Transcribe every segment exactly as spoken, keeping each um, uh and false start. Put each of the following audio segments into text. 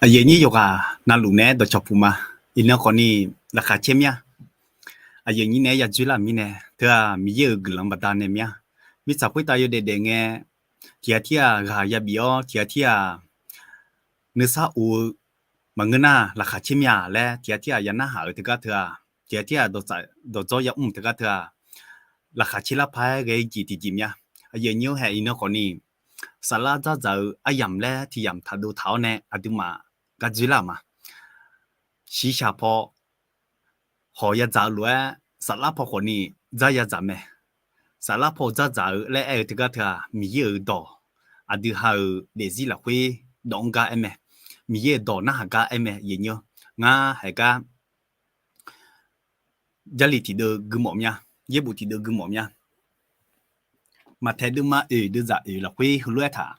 Aqyuif aqnyir yawqghaq navluf naeq-aer dawqcawq puq ma. Iqnan khawfni laqkhaq caer mir-a. Aqyuif aqnyir naeq-aer yadzoer lar mirnae teu-aq, Miqyaer-euq guiqlanq baqdanae mir-a. Mirtsaq khoertav yawdaef daef ngae, tiq ghaq tir ghaq ghaq yabif-awr, tiq ghaq tir ghaq nuisar of-eu maqngeur nar, laqkhaq caer mir-a laer tiq ghaq tir ghaq ya narhaq-eu teugar teu-aq, tiq ghaq tir ghaq dawqdzawr ya mr-eu teugar teu-aq, laqkhaq caer lar paq-aer ghae-ir jeq tiqjeq mir-a. Aqyuif aqnyir-awr haeq iqnan khawfni, saflar dzardzaq-eu aryamq laer tiq yamq taqdov taq-awr nae aqduimaf gar dzoer lar-euq ma. Shiqshaq paw hawq yadzaq-eu lof-aer, saflar paw khawfni dzar yadzaq mae. Saflar paw dzardzaq-eu laer aer-eu teugar teu-aq, Miqyaer-euq dawq, aqdui ha-euq daefzir lafkhoer dawq-anr gar aer mae. Miqyaer-euq dawq narhaq gar aer mae. Aqyuif aqnyir-awr, ngar haeq gar Jarlif tiqdeuv gui mawf mya, yaerbof tiqdeuv gui mawf mya. Maqtaeq deuvma oeq deuvzaq oeq lafkhoer heulof-aer taq,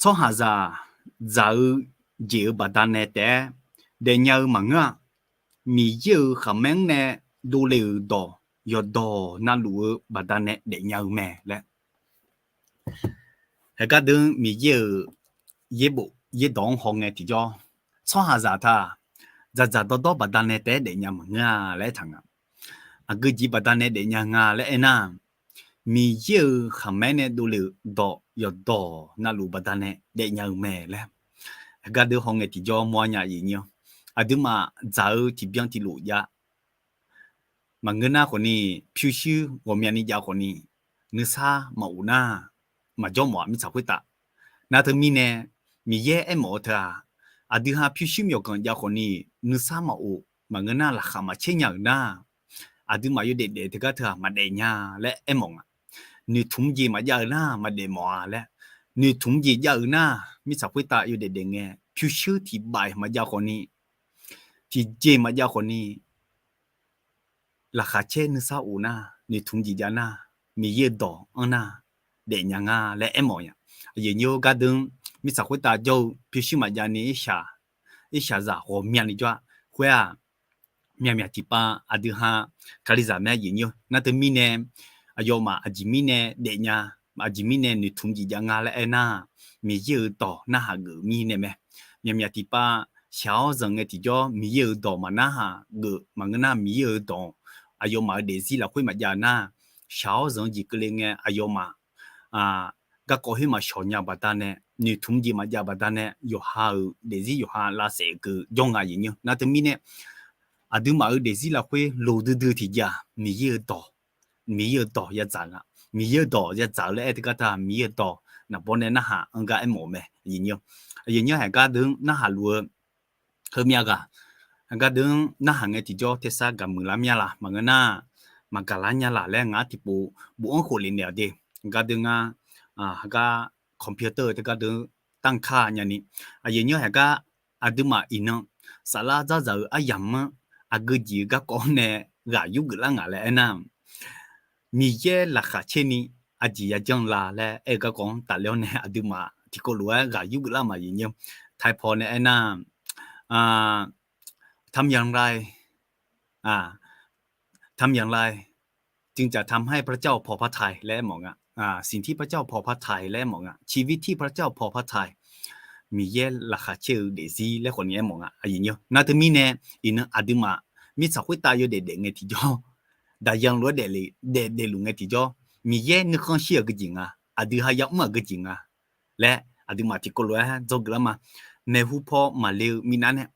tsawrhaqzaq dzaq-eu jeq-euq baqdanae taef-aer daefnya-eu maqngeur-a. Miqyaer-euq khaqmae-anr nae dovle-euq dawq yawqdawq navluf-eu baqdanae daefnya-eu mae laer. Haeq gardeuv Miqyaer-euq yaerbof yaerdawq-anr hawngae tiqjawr, tsawrhaqzaq taq dzaqdzaq dawrdawr baqdanae taef-aer daefnya maqngeur-a laer aertaq nga. Aqgeu jeq baqdanae daefnya nga laer aernar, Miqyaer-euq khaqmae nae dovle-euq dawq yawqdawq navluf baqdanae daefnya-eu mae laer. Haeq gardeuv hawngae tiqjawr mawrnya aqyuif aqnyir-awr, aqduimaf dzaq-eu tiqbyan tiqlof jav maqngeur nar khawfni, pyurshuir ghawqmyani jav khawfni, nuisar maqof nar, maqjawr mawf-a mirtsaq khoertav. Nar teumirnae, Miqyaer aermawf-eu teu-aq, aqdui ha pyurshuir myawqganq jav khawfni, nuisar maqof maqngeur nar, laqkhaq maqcaer nya-euq nar, aqduimaf yawdaef daef teugar teu-aq maqdaef nya laer aermawf nga. Noeqtmq jeq maqjav-eu nar maqdaef mawf-a laer, noeqtmq jeq jav-eu nar, mirtsaq khoertav yawdaef daef ngae pyurshuir tiq baf maqjav khawfni, tiqjeq maqjav khawfni, laqkhaq caer nuisar of nar, noeqtmq jeq jav nar, Miqyaer-euq dawq-anr nar, daefnya nga laer aermawf nya. Aqyuif aqnyir-awr gardeuv, mirtsaq khoertav jawr-eu pyurshuir maqjav ni, irshaq, irshaqzaq ghawqmyani jawr-a. Khoer-aq, myaqmyaq tiqpav aqdui ha Kalizaq mae aqyuif aqnyir-awr. Nar teumirnae, aqyawfmaf aqjeq mirnae daefnya, aqjeq mirnae noeqtmq jeq jav nga laer aernar, Miqyaer-euq dawq narhaq geuf mirnae mae. Myaqmyaq tiqpav shaq-awr zanq ngae tiqjawr Miqyaer-euq dawq maqnarhaq geuf maqngeur nar, Miqyaer-euq dawq aqyawfmaf-euq daefzir lafkhoer maqjav nar, shaq-awr zanq-eu jeq keuvle ngae aqyawfmaf garkawv khoer maqshawq nya-eu baqdanae, noeqtmq jeq maqjav baqdanae, yawqha-euq daefzir yawqha lavsaef keuv jawr nga aqyuif aqnyir-awr. Nar teumirnae, aqduimaf-euq daefzir lafkhoer loq duidui tiqjeq-aq, Miqyaer-euq dawq, Miqyaer-euq dawq yadzaq nga. Miqyaer-euq dawq yadzaq-eu laer aer teugar teu-aq, Miqyaer-euq dawq naqbawr nae narhaq-anr gar aermawf-eu mae aqyuif aqnyir-awr. Aqyuif aqnyir-awr haeq gardeuv narhaq luf-eu heumyav ghaq, haeq gardeuv narhaq ngae tiqjawr tersar gaq muiqlar mya la maqngeur nar, maqgaq lar nya la laer ngar tiqpov bof-anr khofle naeq-awq de. Gardeuv ngar, haeq gar computer-eu teu gardeuv tanrkar nyani, aqyuif aqnyir-awr haeq gar aqduimaf iqnan saflar dzardzaq-eu aryamq-anr aqgeu jeq-eu garkawv-anr nae ghaq yurgeuf lar ngaq laer aernar, Miqyaer laqkhaq caer ni aqjeq yajanr la laer aer-eu garkawv-anr tafler-awr nae aqduimaf tiqkawv lof-aer ghaq yurgeuf lar ma aqyuif aqnyir-awr. ไทย paw nae aernar, ทำอย่างไร ทำอย่างไร จึงจะทำให้พระเจ้าพอพระทัย laer aermawf nga. สิ่งที่พระเจ้าพอพระทัย laer aermawf nga. ชีวิตที่พระเจ้าพอพระทัย Miqyaer laqkhaq caer-eu daefzir laer khawfni aermawf nga aqyuif aqnyir-awr. Nar teumirnae, iqnan aqduimaf mirtsaq khoertav yawdaef daef ngae tiqjawr, daqyan lof-aer daef daefluf ngae tiqjawr, Miqyaer nuikhanr shir-euq geujeq nga, aqdui ha yamr-euq geujeq nga, laer aqduimaf tiqkawv lof-aer dzawgeuf lar ma. Maeqhu paw maqle-eu minav nae,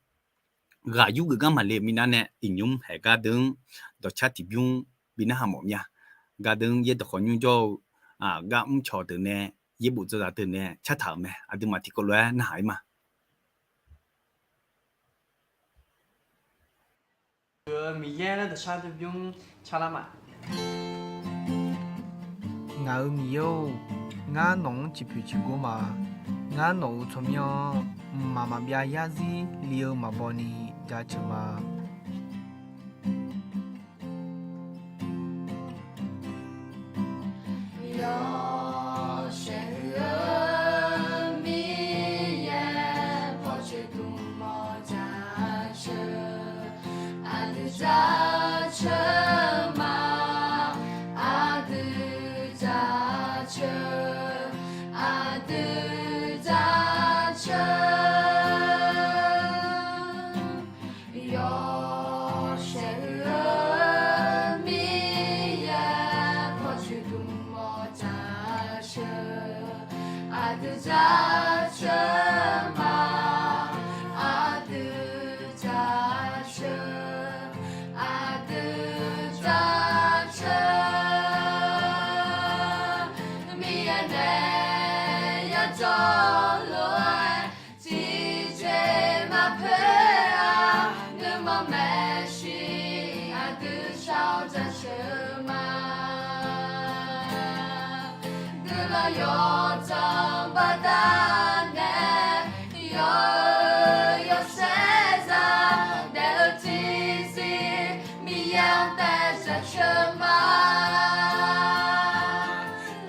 ghaq yurgeuf gar maqle-eu minav nae, iqnymr haeq gar deuq-anr dawqcar tiqbymr bi narhaq mawf mir-a. Gar deuq-anr yaerdawq khawf nymr jawr-eu gar mrcaw deuq nae, yaerbof dzawzaq deuq nae cartaq-euq mae. Aqduimaf tiqkawv lof-aer narhaq-ir ma. Miqyaer laer dawqcar tiqbymr carlar ma. Ngaq-euq Miqyaer-or, ngar nawq-anr ciqpoeq ciqgor ma. Ngar nawq-euq tsawrmyanr-anr mqmaq maqbyav yarzir li-eu maqbaw ni jaceuq ma. Yawshaef huiq-eu Miqyaer, pawcoeq dmq mawr jaceuq, aqdui jaceuq ma, aqdui jaceuq, aqdui jaceuq. Yawshaef huiq-eu Miqyaer, pawcoeq dmq mawr jaceuq, aqdui jaceuq ma, aqdui jaceuq, aqdui jaceuq. Miqyaer nae yajawr lof-aer tiqjeq maqpoeq-a, nuima maeqshi aqdui shar-awr jaceuq ma. Guiqlanq yawdzanq baqdanae, yawq-eu yawshaef zaq daef-eu tiqzir, Miqyaer-anr taef jaceuq ma.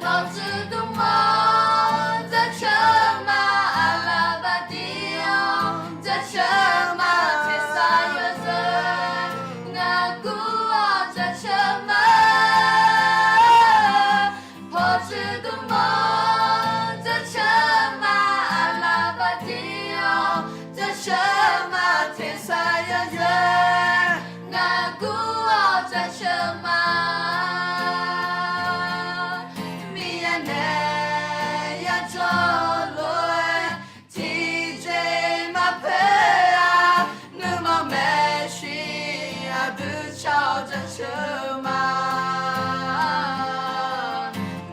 Pawtsuif dmq mawr jaceuq ma, aqlaf baqdir-anr jaceuq ma, tersar yawzeu ngaq gur-awr jaceuq ma. Pawtsuif dmq mawr jaceuq ma, aqlaf baqdir-anr jaceuq ma, tersar yawzeu ngaq gur-awr jaceuq ma. Miqyaer nae yajawr lof-aer tiqjeq maqpoeq-a, nuima maeqshi aqdui shar-awr jaceuq ma.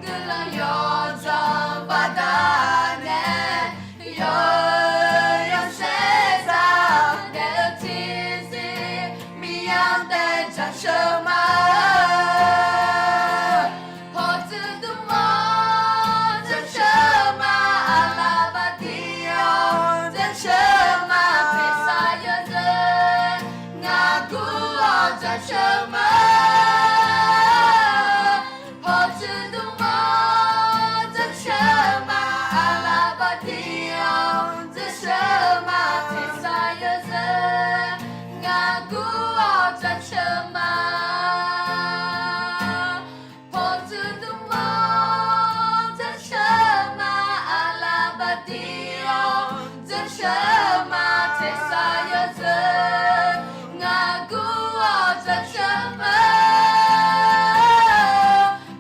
Guiqlanq yawdzanq baqdanae, yawq-eu yawshaef zaq daef-eu tiqzir, Miqyaer-anr taef jaceuq ma. Pawtsuif dmq mawr jaceuq ma, aqlaf baqdir-anr jaceuq ma, tersar yawzeu ngaq gur-awr jaceuq ma. Pawtsuif dmq mawr jaceuq ma, aqlaf baqdir-anr jaceuq ma, tersar yawzeu ngaq gur-awr jaceuq ma. Pawtsuif dmq mawr jaceuq ma, aqlaf baqdir-anr jaceuq ma, tersar yawzeu ngaq gur-awr jaceuq ma.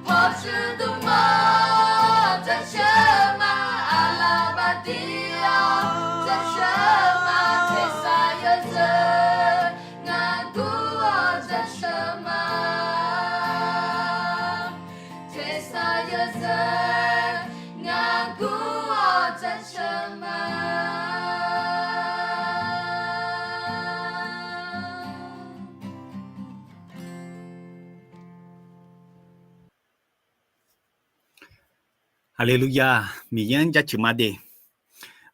Pawtsuif dmq mawr jaceuq ma, aqlaf baqdir-anr jaceuq ma, tersar yawzeu ngaq gur-awr jaceuq ma. Tersar yawzeu ngaq gur-awr jaceuq ma. Haleluya! Miqyaer-anr jaceuq ma de.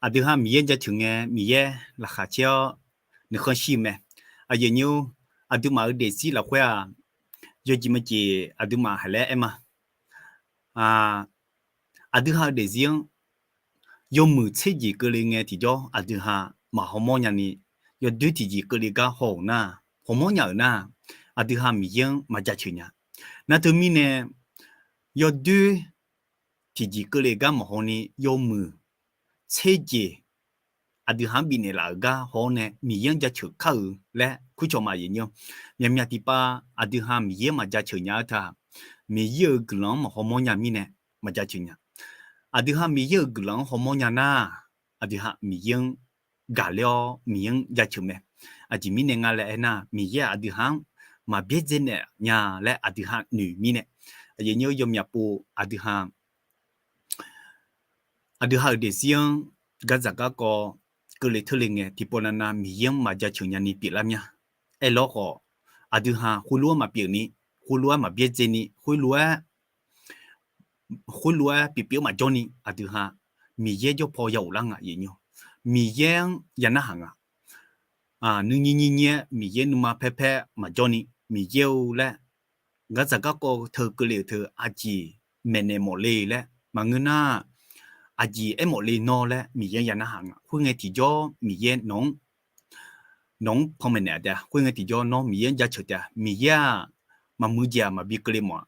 Aqdui ha Miqyaer jaceuq ngae, Miqyaer laqkhaq caer-awr nuikhanr shir-eu mae. Aqyuif aqnyir-or, aqduimaf-euq daefzir lafkhoer-aq, yawjeq maqjeq aqduimaf haiq laer aer ma. Aqdui ha-eu daefzir-anr yawmuiq tser jeq keuvle ngae tiqjawr aqdui ha maqhaw mawr nyani, yawdoer tiqjeq keuvle gar haw-euq nar, haw mawr nya-euq nar, aqdui ha Miqyaer-anr maqjaceuq nya. Nar teumirnae, yawdoer tiqjeq keuvle gar maqhaw ni, yawmuiq tser jeq aqdui ha-anr bifnaeq laf-euq gar haw-awr nae Miqyaer-anr jaceuq kar-eu laer kurcawq ma. Myaqmyaq tiqpav aqdui ha Miqyaer maqjaceuq nya-eu taq, Miqyaer-euq guiqlanq-anr maqhaw mawr nya mirnae maqjaceuq nya. Aqdui ha Miqyaer-euq guiqlanq-anr hawmawr nya nar, aqdui ha Miqyaer-anr gaqler-awr Miqyaer-anr jaceuq mae. Aqjeq mirnae nga laer aernar, Miqyaer-aq aqdui ha-anr maqbyaerdzae naeq nya laer aqdui ha noeq mirnae, aqyuif nyir yawmyaq pov aqdui ha aqdui ha-euq daefzir-anr gardzaq garkawv keuvle teurle ngae, tiqpov navnav Miqyaer-anr maqjaceuq nyani pyeuflar mya. Aerlawr khawf, aqdui ha khoerlof-aer maqpyeuf ni, khoerlof-aer maqbyaerdzae ni, khoerlof-aer khoerlof-aer pyeufpyeuf-eu maqjawr ni, aqdui ha Miqyaer jawr paw ya ghoflar nga, Miqyaer-anr ya narhaq nga. Nuinyir nyir nyir-aer Miqyaer nuima paer paer maqjawr ni, Miqyaer-eu laer gardzaq garkawv teu keuvle-euq teu aqjeq maeqnaeq mawf le laer maqngeur nar, aqjeq aermawf le nawr laer Miqyaer ya narhaq nga. Khoerngae tiqjawr Miqyaer nawq-anr nawq-anr panmaeq naeq-a taef-a. Khoerngae tiqjawr nawr Miqyaer-anr jaceuq taef-a. Miqyaer-aq maqmuiq jeq-aq maqbi keuvle mawf-a.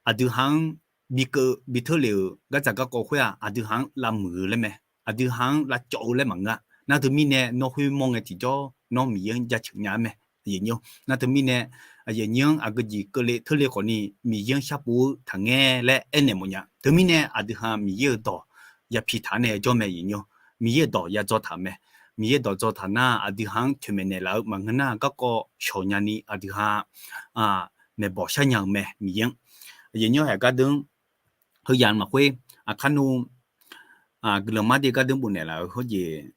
Aqdui ha-anr bi keuv bi teurle-euq gardzaq garkawv khoer-aq, aqdui ha-anr lavmuiq-eu laer mae. Aqdui ha-anr lavcawv-eu laer maqngeur-a. Nar teumirnae nawr khoermawr ngae tiqjawr nawr Miqyaer-anr jaceuq nya-aer mae. Nar teumirnae aqyuif nyir-anr aqgeu jeq keuvle teurle khawfni Miqyaer-anr sharpov-eu taqngae laer aernaeq mawfnya. Teumirnae aqdui ha Miqyaer-euq dawq ya pi taq-anr nae jawr mae, aqyuif nyir. Miqyaer-euq dawq ya dzaw taq-euq mae. Miqyaer-euq dawq dzaw taq nar aqdui ha-anr toeqmaeq naeqlaf-eu maqngeur nar garkawv shawq nyani aqdui ha maeqbawq shar nya-euq mae, Miqyaer-anr. Aqyuif nyir haeq gardeuv-anr heuyaq maqkhoer, aqkar nmr guiqlanq mar de gardeuv bof naeqlaf-eu hawr jeq,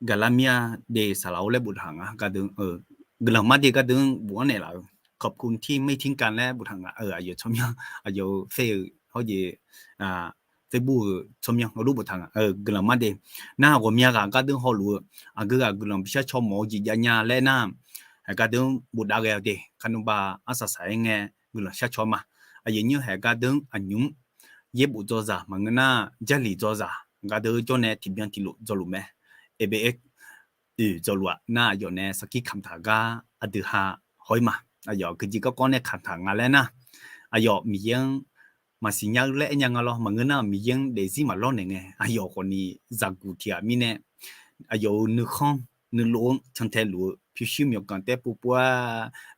gaqlar mir-a de saqlaq-or laer boftaq nga gardeuv, guiqlanq mar de gardeuv-anr bof-anr naeqlaf-eu ขอบคุณที่ไม่ทิ้งกัน laer boftaq nga, aqyawf tsawrmyanr aqyawf-eu fae-euq hawr jeq Facebook-euq tsawrmyanr heulof boftaq nga, guiqlanq mar de. Nar ghawqmya ghaq gardeuv hawluf-eu aqgeu ghaq guiqlanq bishar caw mawf-eu jeq jav nya laer nar, haeq gardeuv-anr bofdav ghae-awq de. Kharnmr ba arsaq saq-aer ngae guiqlanq shar caw ma. Aqyuif nyir haeq gardeuv-anr aqnymr yaerbof dzawzaq maqngeur nar, Jarlif dzawzaq gardeuv jawr nae tiqbyan tiqlof dzawluf mae. Aqbea oeq dzawluf-aq nar, aqyawf nae sarkir kamq taq gar aqdui ha haw-ir ma. Aqyawf keujeq garkawv nae kamq taq nga laer nar, aqyawf Miqyaer-anr maqsiq nya-eu laer aer nya nga lawr. Maqngeur nar Miqyaer-anr daefzir maqlawr naeq ngae, aqyawf khawfni zaqguq tiq ghaq mirnae, aqyawf-euq nuikhanr nuilov-anr cantae luf-eu pyurshuir myawqganq taer povpov-a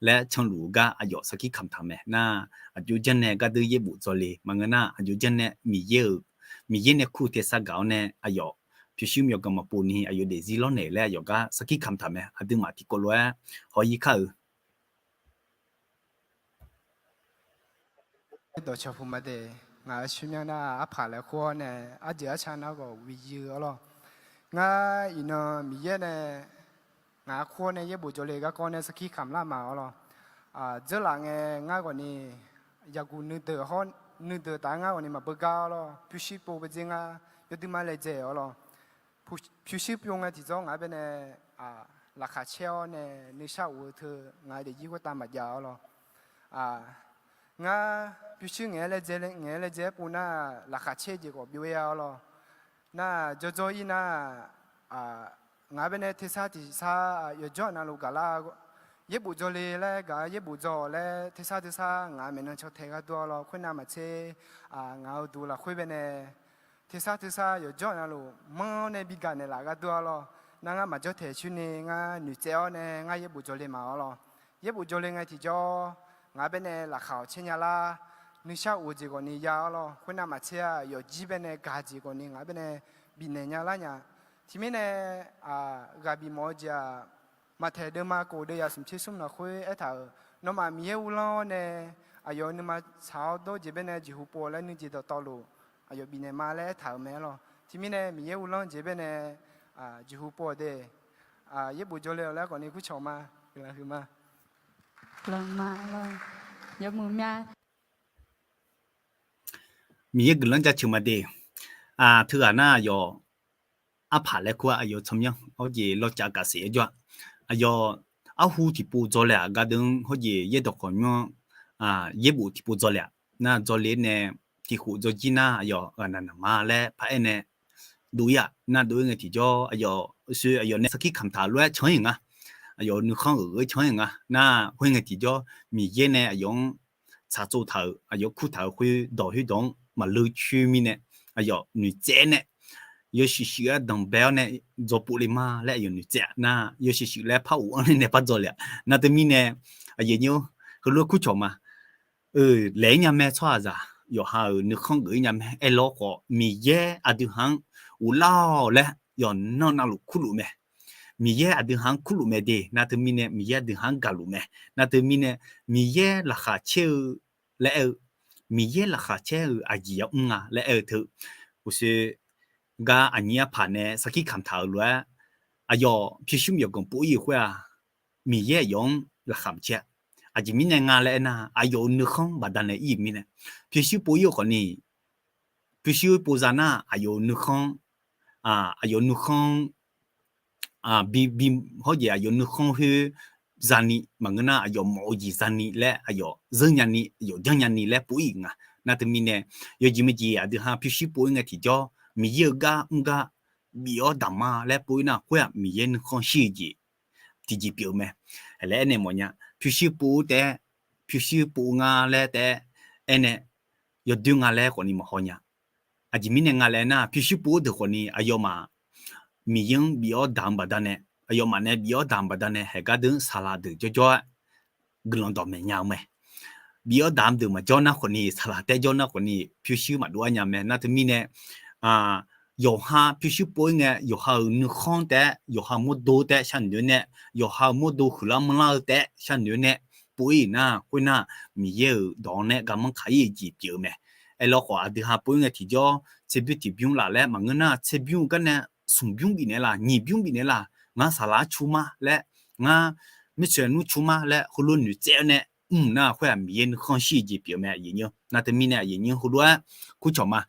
laer canluf-eu gar aqyawf sarkir kamq taq mae. Nar aqjox janr nae gardeuv yaerbof dzawle, maqngeur nar aqjox janr nae Miqyaer-euq, Miqyaer nae kur-eu tersar gaq-awr nae aqyawf pyurshuir myawqganq maqpov ni aqyawf daefzir lawrnaeq laer aqyawf gar sarkir kamq taq mae. Aqduimaf tiqkawv lof-aer haw-ir kar-eu Dawqcawq puq ma de. Ngaq-euq tsawrmyanr nar arpaq laer kur-awr nae arjeuq arca nar khawf wiq yir-eu arlawr. Ngar iqnan Miqyaer nae ngaq-anr kur-awr nae yaerbof jawrle garkawv nae sarkir kamq lar ma arlawr. Dzeurlaf ngae ngar khawfni yaqguq nuideuq hawr, nuideuq taf-aer ngar khawfni maqbeugar arlawr. Pyurshuir pov beujer ngar yawduima laejae arlawr. Pyurshuir pov ngae tiqjawr ngaq-anr baenae laqkhaq caer-awr nae nuishar of-eu teu ngaq-euq daefzir khoertav maqjav arlawr. Ngar pyurshuir ngaeq-aer laejae, ngaeq-aer laejae-aer pov nar laqkhaq caer jeq khawf byov-ir-a arlawr. Nar jawrjawr-ir nar, ngaq-anr baenae tersar tiqsar yawqjawr navluf gaqlar yaerbof jawrle laer gaq-a, yaerbof jawr-awq laer tersar tersar ngaq-anr maeqnan caw tae gharduq arlawr. Khoernav maqtser ngaq-euq duq lafkhoer baenae tersar tersar yawqjawr navluf manr-awr nae bigaq naeqlaf gharduq arlawr. Nar ngar maqjawr taeq coer ni ngar noeqtsaev-awr nae ngar yaerbof jawrle ma arlawr. Yaerbof jawrle ngae tiqjawr ngaq-anr baenae laqkhaq awq caer nya lar, nuishar of-eu jeq khawfni ya arlawr. Khoernav maqtser-a yawfjir baenae gaq jeq khawfni ngaq-anr baenae bifnaeq nya lar nya. Tiqmirnae ghaq bifmawf-eu jeq-aq, Maqtaeq deuvma kof deuv yaf smq tser smr lafkhoer aertaq-euq, nawmaf Miqyaer uvlanr-awr nae aqyawf-euq nuima tsaq-awr dawr jeq baenae jeqhu pov laer nuijeq dawqtawvluf aqyawf bifnaeq ma laer aertaq-euq mae arlawr. Tiqmirnae Miqyaer uvlanr jeq baenae jeqhu pov-awq de. Yaerbof jawrle-awq laer khawfni kurcawq ma. Guiqlanq huiq ma. Guiqlanq ma arlawr. Yawmuiq mya. Miqyaer guiqlanq jaceuq ma de. Teughaq nar aqyawf arpaq laer kur-a, aqyawf tsawrmyanr hawr jeq lawrcav kaf saef-aer jawr-a. Aqyawf arhu tiqpov dzawle-aq gardeuv-anr hawr jeq yaerdawq khawqnymr-anr yaerbof tiqpov dzawle-aq. Nar dzawle nae tiqkhof dzawjir nar aqyawf ghaqnaq naq ma laer paraer nae dov-ir-aq. Nar dov-ir ngae tiqjawr aqyawf oesoe aqyawf nae sarkir kamq taq lof-aer can-ir nga. Aqyawf nuikhanr-euq ghoe can-ir nga. Nar khoerngae tiqjawr Miqyaer nae aqyawf-anr tsaqtsov taq-euq, aqyawf kurtaq-euq khoerdawq khoerdawq-anr maqleu coer mirnae, aqyawf noeqtsaev nae yawshuif shuif-aer danqbae-awr nae dzawpov le ma laer aqyawf noeqtsaev-a. Nar yawshuif shuif laer par of-anr nae par dzaw le-aq. Nar teumirnae aqyawf nymr heulof-aer kurcawq ma. Laeq-ir nya mae tsawrhaqzaq. yawqha-euq nuikhanr geuf-ir nya mae. Aerlawr khawf, Miqyaer aqdui ha-anr uvlar-awq laer yawqnan navluf kurluf mae. Miqyaer aqdui ha-anr kurluf mae de. Nar teumirnae Miqyaer aqdui ha-anr gaqluf mae. Nar teumirnae Miqyaer laqkhaq caer-eu laer aer-eu, Miqyaer laqkhaq caer-euq aqjeq yamr nga laer aer-eu teu, uqshoe gar aqnyir arpaq nae sarkir kamq taq-euq lof-aer, aqyawf pyurshuir myawqganq pov-ir-euq khoer-aq, Miqyaer aqyawf-anr laqkhaq maqcaer-a. Aqjeq mirnae nga laer aernar, aqyawf-euq nuikhanr baqdanae ir-euq mirnae, pyurshuir pov-ir-eu khawfni, pyurshuir pov za nar aqyawf-euq nuikhanr, aqyawf nuikhanr bi, bi, hawr jeq aqyawf nuikhanr khoer zani maqngeur nar, aqyawf mawf-eu jeq zani laer aqyawf zeur nyani, aqyawf janr nyani laer pov-ir nga. Nar teumirnae, yawjeq meujeq aqdui ha pyurshuir pov-ir ngae tiqjawr, Miqyaer-euq gar mr gar bif-awr damq-a laer pov-ir nar, khoer-aq Miqyaer nuikhanr shir-eu jeq tiqjeq pyeuf-eu mae. Laer aernaeq mawfnya, pyurshuir pov-eu taef-aer, pyurshuir pov-eu nga laer taef-aer aernae yawdoer nga laer khawfni maqhaw nya. Aqjeq mirnae nga laer nar, pyurshuir pov-eu deuq khawfni aqyawfmaf Miqyaer-anr bif-awr damq-eu baqdanae, aqyawfmaf nae bif-awr damq-eu baqdanae, haeq gar deuq-anr saqlaq deuq jawrjawr-aer guiqlanq dawqmaeq nya-eu mae. Bif-awr damq deuq maqjawr nar khawfni, saqlaq taef jawr nar khawfni, pyurshuir maqdov-ar nya mae. Nar teumirnae, yawqha pyurshuir pov-ir ngae, yawqha-euq nuikhanr taef-aer, yawqha-euq mawrdo taef-aer sharnoeq-eu nae, yawqha-euq mawrdo huiqlar manrlar-eu taef-aer sharnoeq-eu nae pov-ir nar, khoernar, Miqyaer-euq dawq-anr nae garmanr kaq-ir-eu jeq pyeuf-eu mae. Aerlawr khawf, aqdui ha pov-ir ngae tiqjawr tserbymr tiqbymr laf laer maqngeur nar, tserbymr-eu gar nae smqbymr bifnaeq laf, nyiqbymr bifnaeq laf, ngar saqlaq-anr cu ma laer, ngar mirtsoeq nmr cu ma laer heulof noeqtsaev-awr nae mr nar, khoer-aq Miqyaer nuikhanr shir-eu jeq pyeuf-eu mae. Aqyuif nymr, nar teumirnae aqyuif nymr heulof-aer kurcawq ma.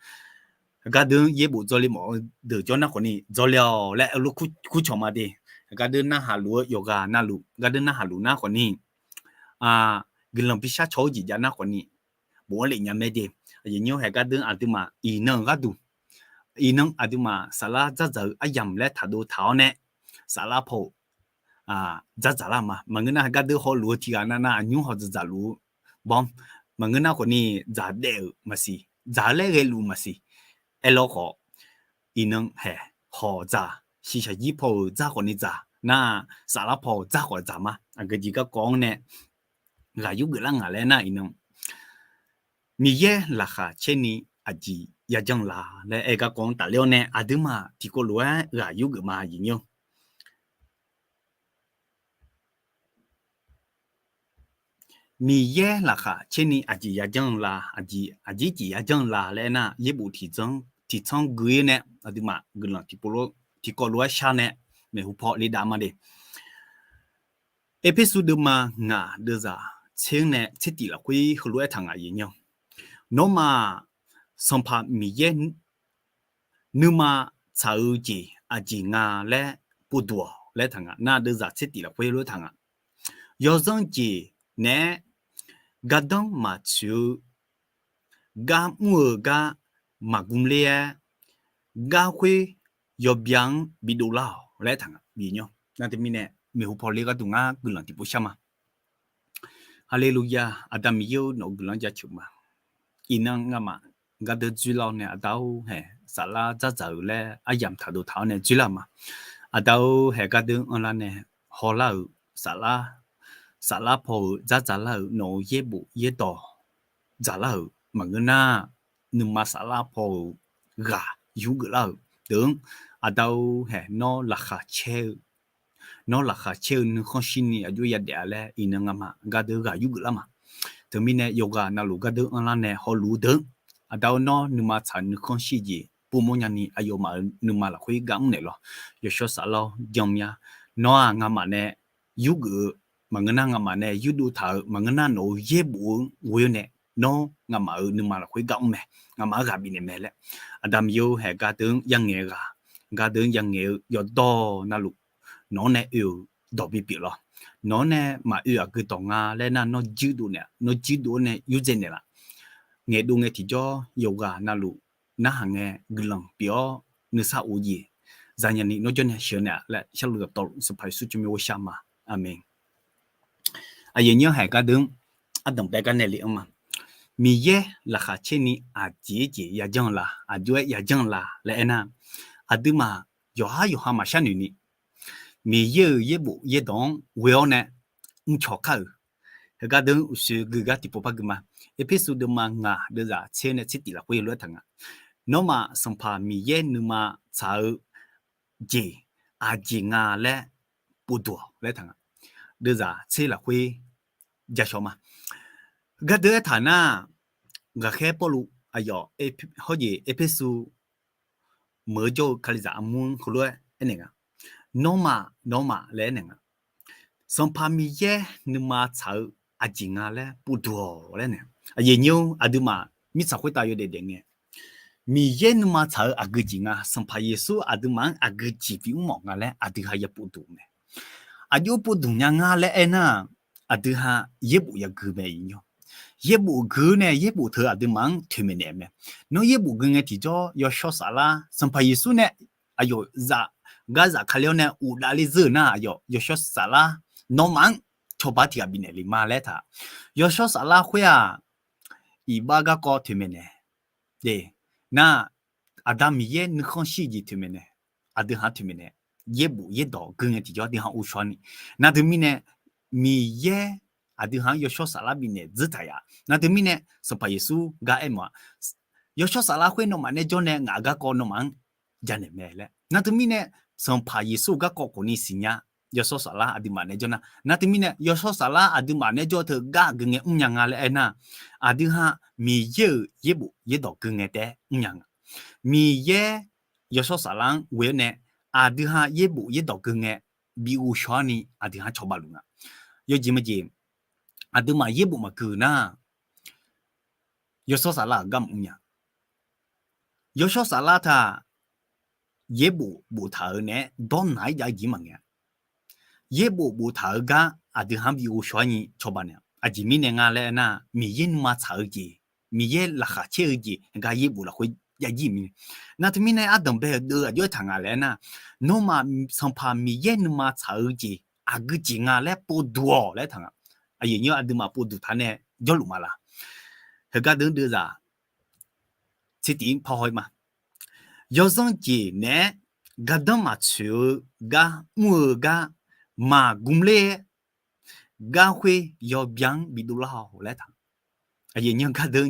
Gar deuq-anr yaerbof dzawle mawf-eu deuq jawr nar khawfni, dzawle-awq laer heulof kurcawq ma de. Gar deuq narhaq luf-eu yawqghaq navluf, gar deuq narhaq luf nar khawfni, guiqlanq bishar caw-eu jeq jav nar khawfni, bof-anr lef nya mae de. Aqyuif nymr, haeq gar deuq aqduimaf iqnan-euq gharduq, iqnan aqduimaf saflar dzardzaq-eu aryamq laer taqdov taq-awr nae, saflar paw-euq dzardzaq lar ma. Maqngeur nar, gar deuq hawluf-eu tiqghaq navnav aqnymr hawq dzaqdzaq luf-eu bawr, maqngeur nar khawfni, dzaqdaev-euq maqsiq, dzaq-eu laer ghaeluf maqsiq. Aerlawr khawf, iqnan haeq hawq dzaq, shiqshaq jir paw-euq dzar khawfni dzaq nar, saflar paw-euq dzar khawf dzaq ma. Aqgeu jeq garkawv-anr nae ghaq yurgeuf lar ngaq laer nar, iqnan Miqyaer laqkhaq caer ni aqjeq yajanr la laer aer garkawv-anr tafler-awr nae, aqduimaf tiqkawv lof-aer ghaq yurgeuf ma, aqyuif nymr. Miqyaer laqkhaq caer ni aqjeq yajanr la, aqjeq, aqjeq jeq yajanr la laer aernar, yaerbof tiqtsanr gui-ir nae aqduimaf guiqlanq tiqpov lof, tiqkawv lof-aer shar nae maeqhu paw le dav ma de. Erpersu deuvma ngaq deuvzaq tser-anr nae tsertif lafkhoer heulof-aer taq ngaq, aqyuif nymr. Nawmaf-aq, Sanqpaq Miqyaer nuima tsaq-eu jeq aqjeq nga laer povduq-awq laer taq ngaq. Nar deuvzaq tsertif lafkhoer heulof-aer taq ngaq. Yawzanr jeq naeq-aer gardanr maqtsoeq-eu, gar mr-eu gar maqgmr ler-aer, gar khoer yawbya-anr bidov lar-awq laer taq ngaq, aqyuif nymr. Nar teumirnae maeqhu paw le gharduq ngar guiqlanq tiqpov shar ma. Haleluya, Aqda Miqyaer-or, nawq-euq guiqlanq-anr jaceuq ma. Iqnan ngamaf gardeur dzoerlar-awr nae, Aqda-or, haeq saflar dzardzaq-euq laer aryamq taqdov taq-awr nae dzoerlar ma. Aqda-or, haeq gardeur anrlar nae hawlar-euq saflar, saflar paw-euq dzardzaq lar-euq nawq-euq yaerbof yaerdawq dzaqlar-euq maqngeur nar, nuima saflar paw-euq ghaq yurgeuf lar-euq deuq-anr, Aqda-or, haeq nawr laqkhaq caer-eu, nawr laqkhaq caer-eu nuikhanr shirni aqjox yadaef-a laer iqnan ngamaf gardeur ghaq yurgeuf lar ma. Teumirnae yawqghaq navluf gardeur anrlar nae hawluf-eu deuq-anr, Aqda-or, nawr nuima tsaq nuikhanr shir jeq povmawr nyani aqyawfmaf-euq nuima lafkhoer gar mr naeq lawq. Yawshawr Saflar-or, janmya. Nawr-aq ngamaf nae yurgeuf-eu maqngeur nar, ngamaf nae yurdov taq-euq maqngeur nar, nawq-euq yaerbof-eu ghoe-awr nae nawr ngamaf-euq nuima lafkhoer gar mr mae. Ngamaf-anr ghaq bifnaeq mae laer, Aqda Miqyaer-or, haeq gardeur-anr ya'ngaeq-eu ghaq, gardeur-anr ya'ngaeq-eu yawqdawq navluf nawq-anr nae oe-euq dawq bipyeuf lawq. Nawq-anr nae maqoe aqgeu dawq nga laer nar, nawr juirdov naeq, nawr juirdov-awr nae yurdzae naeqlaf. Ngaeqdov ngae tiqjawr yawqghaq navluf narhaq ngae guiqlanq pyeuf-awr nuisar of jeq zanya ni nawr jawrnae sheuq naeq laer, sharluf dawqtawvluf Sanqpaq Yeqsur tsawrmyanr ghovshaw ma. Aqmeq. Aqyuif nymr, haeq gardeur-anr ardanqbae gar nae le-anr ma. Miqyaer laqkhaq caer ni aqjeq jeq yajanr la, aqjox-aer yajanr la laer aernar, aqduimaf yawqhar yawqha maqshar noeq ni, Miqyaer-euq yaerbof yaerdawq-anr ghoe-awr nae mrcawq kar-euq, Heugar deuq uqshoe gui gar tiqpov par gui ma. Erpersu deuvma ngaq deuvzaq tser nae tser tif lafkhoer lof-aer taq nga. Nawmaf Sanqpaq Miqyaer nuima tsaq-eu jeq aqjeq nga laer povduq-awq laer taq nga. Deuvzaq tser lafkhoer jashawr ma. Heugar deuq aertaq nar, ghaqkhaer Pawrluv aqyawf hawrjeq Erpersu meuq-eu jawr-eu Kalizaq armur-anr heulof-aer aernaeq nga. Nawmaf, nawmaf laer aernaeq nga. Sanqpaq Miqyaer nuima tsaq-eu aqjeq nga laer povduq-awq laer naeq. Aqyuif aqnyir-or, aqduimaf mirtsaq khoertav yawdaef daef ngae, Miqyaer nuima tsaq-eu aqgeu jeq nga, Sanqpaq Yeqsur aqduimaf-anr aqgeu jeq bimr mawf nga laer aqdui ha ya povduq mae. Aqjox povduq nya nga laer aernar, aqdui ha yaerbof yagui mae. Yaerbof gui nae yaerbof teu aqduimaf-anr toeqmaeq naeq mae. Nawr yaerbof gui ngae tiqjawr Yawshawr Saflar Sanqpaq Yeqsur nae aqyawf zaf gar zaf kali-awr nae uqdav ler zeur-euq nar, aqyawf Yawshawr Saflar nawmaf-anr cawba tiq ghaq bifnaeq le ma laer taq. Yawshawr Saflar khoer-aq, iqbax garkawv toeqmaeq naeq. Nar, Aqda Miqyaer nuikhanr shir-eu jeq toeqmaeq naeq. Aqdui ha toeqmaeq naeq. Yaerbof yaerdawq gui ngae tiqjawr aqdui ha uvshaw ni. Nar teumirnae, Miqyaer aqdui ha-anr Yawshawr Saflar bifnaeq dzeur taq yaf. Nar teumirnae, Sanqpaq Yeqsur gar aermawf-a, Yawshawr Saflar khoer nawmaf nae jawr nae ngaq garkawv nawmaf-anr janaeq mae laer. Nar teumirnae, Sanqpaq Yeqsur garkawv khawfni siqnya. Yawshawr Saflar aqduimaf nae jawr nar, nar teumirnae Yawshawr Saflar aqduimaf nae jawr teu gar aqgeu ngae mrnya nga laer aernar, aqdui ha Miqyaer-euq yaerbof yaerdawq gui ngae taef-aer mrnya nga. Miqyaer Yawshawr Saflar-anr ghoe-awr nae, aqdui ha yaerbof yaerdawq gui ngae bi uvshaw-ar ni aqdui ha cawba luf nga. Yawjeq majeq, aqduimaf yaerbof maqgui-euq nar, Yawshawr Saflar-euq gar maqmr nya. Yawshawr Saflar taq yaerbof boftaq-euq naeq-aer dawrnaq-aer jav-eu jeq maqngae-a. Yaerbof boftaq-eu gar aqdui ha-anr bi ghovshaw-ar ni cawba naeq-a. Aqjeq mirnae nga laer aernar, Miqyaer nuima tsaq-eu jeq, Miqyaer laqkhaq caer-eu jeq gar yaerbof lafkhoer jav jir-euq mirnae. Nar teumirnae ardanq bae-euq deuv aqjox-aer taq nga laer aernar, nawmaf Sanqpaq Miqyaer nuima tsaq-eu jeq aqgeu jeq nga laer povduq-awq laer taq nga. Aqyuif aqnyir-or, aqduimaf povduq taq nae jawrluf ma laq? Heugar deuv deuvzaq tser tif-ir parhaw-ir ma. Yawzanr jeq naeq-aer gardanr maqtsoeq-eu gar mr-eu gar maqgmr ler-aer, gar khoer yawbya-anr bidov lar-awq laer taq. Aqyuif aqnyir-or, gar deuv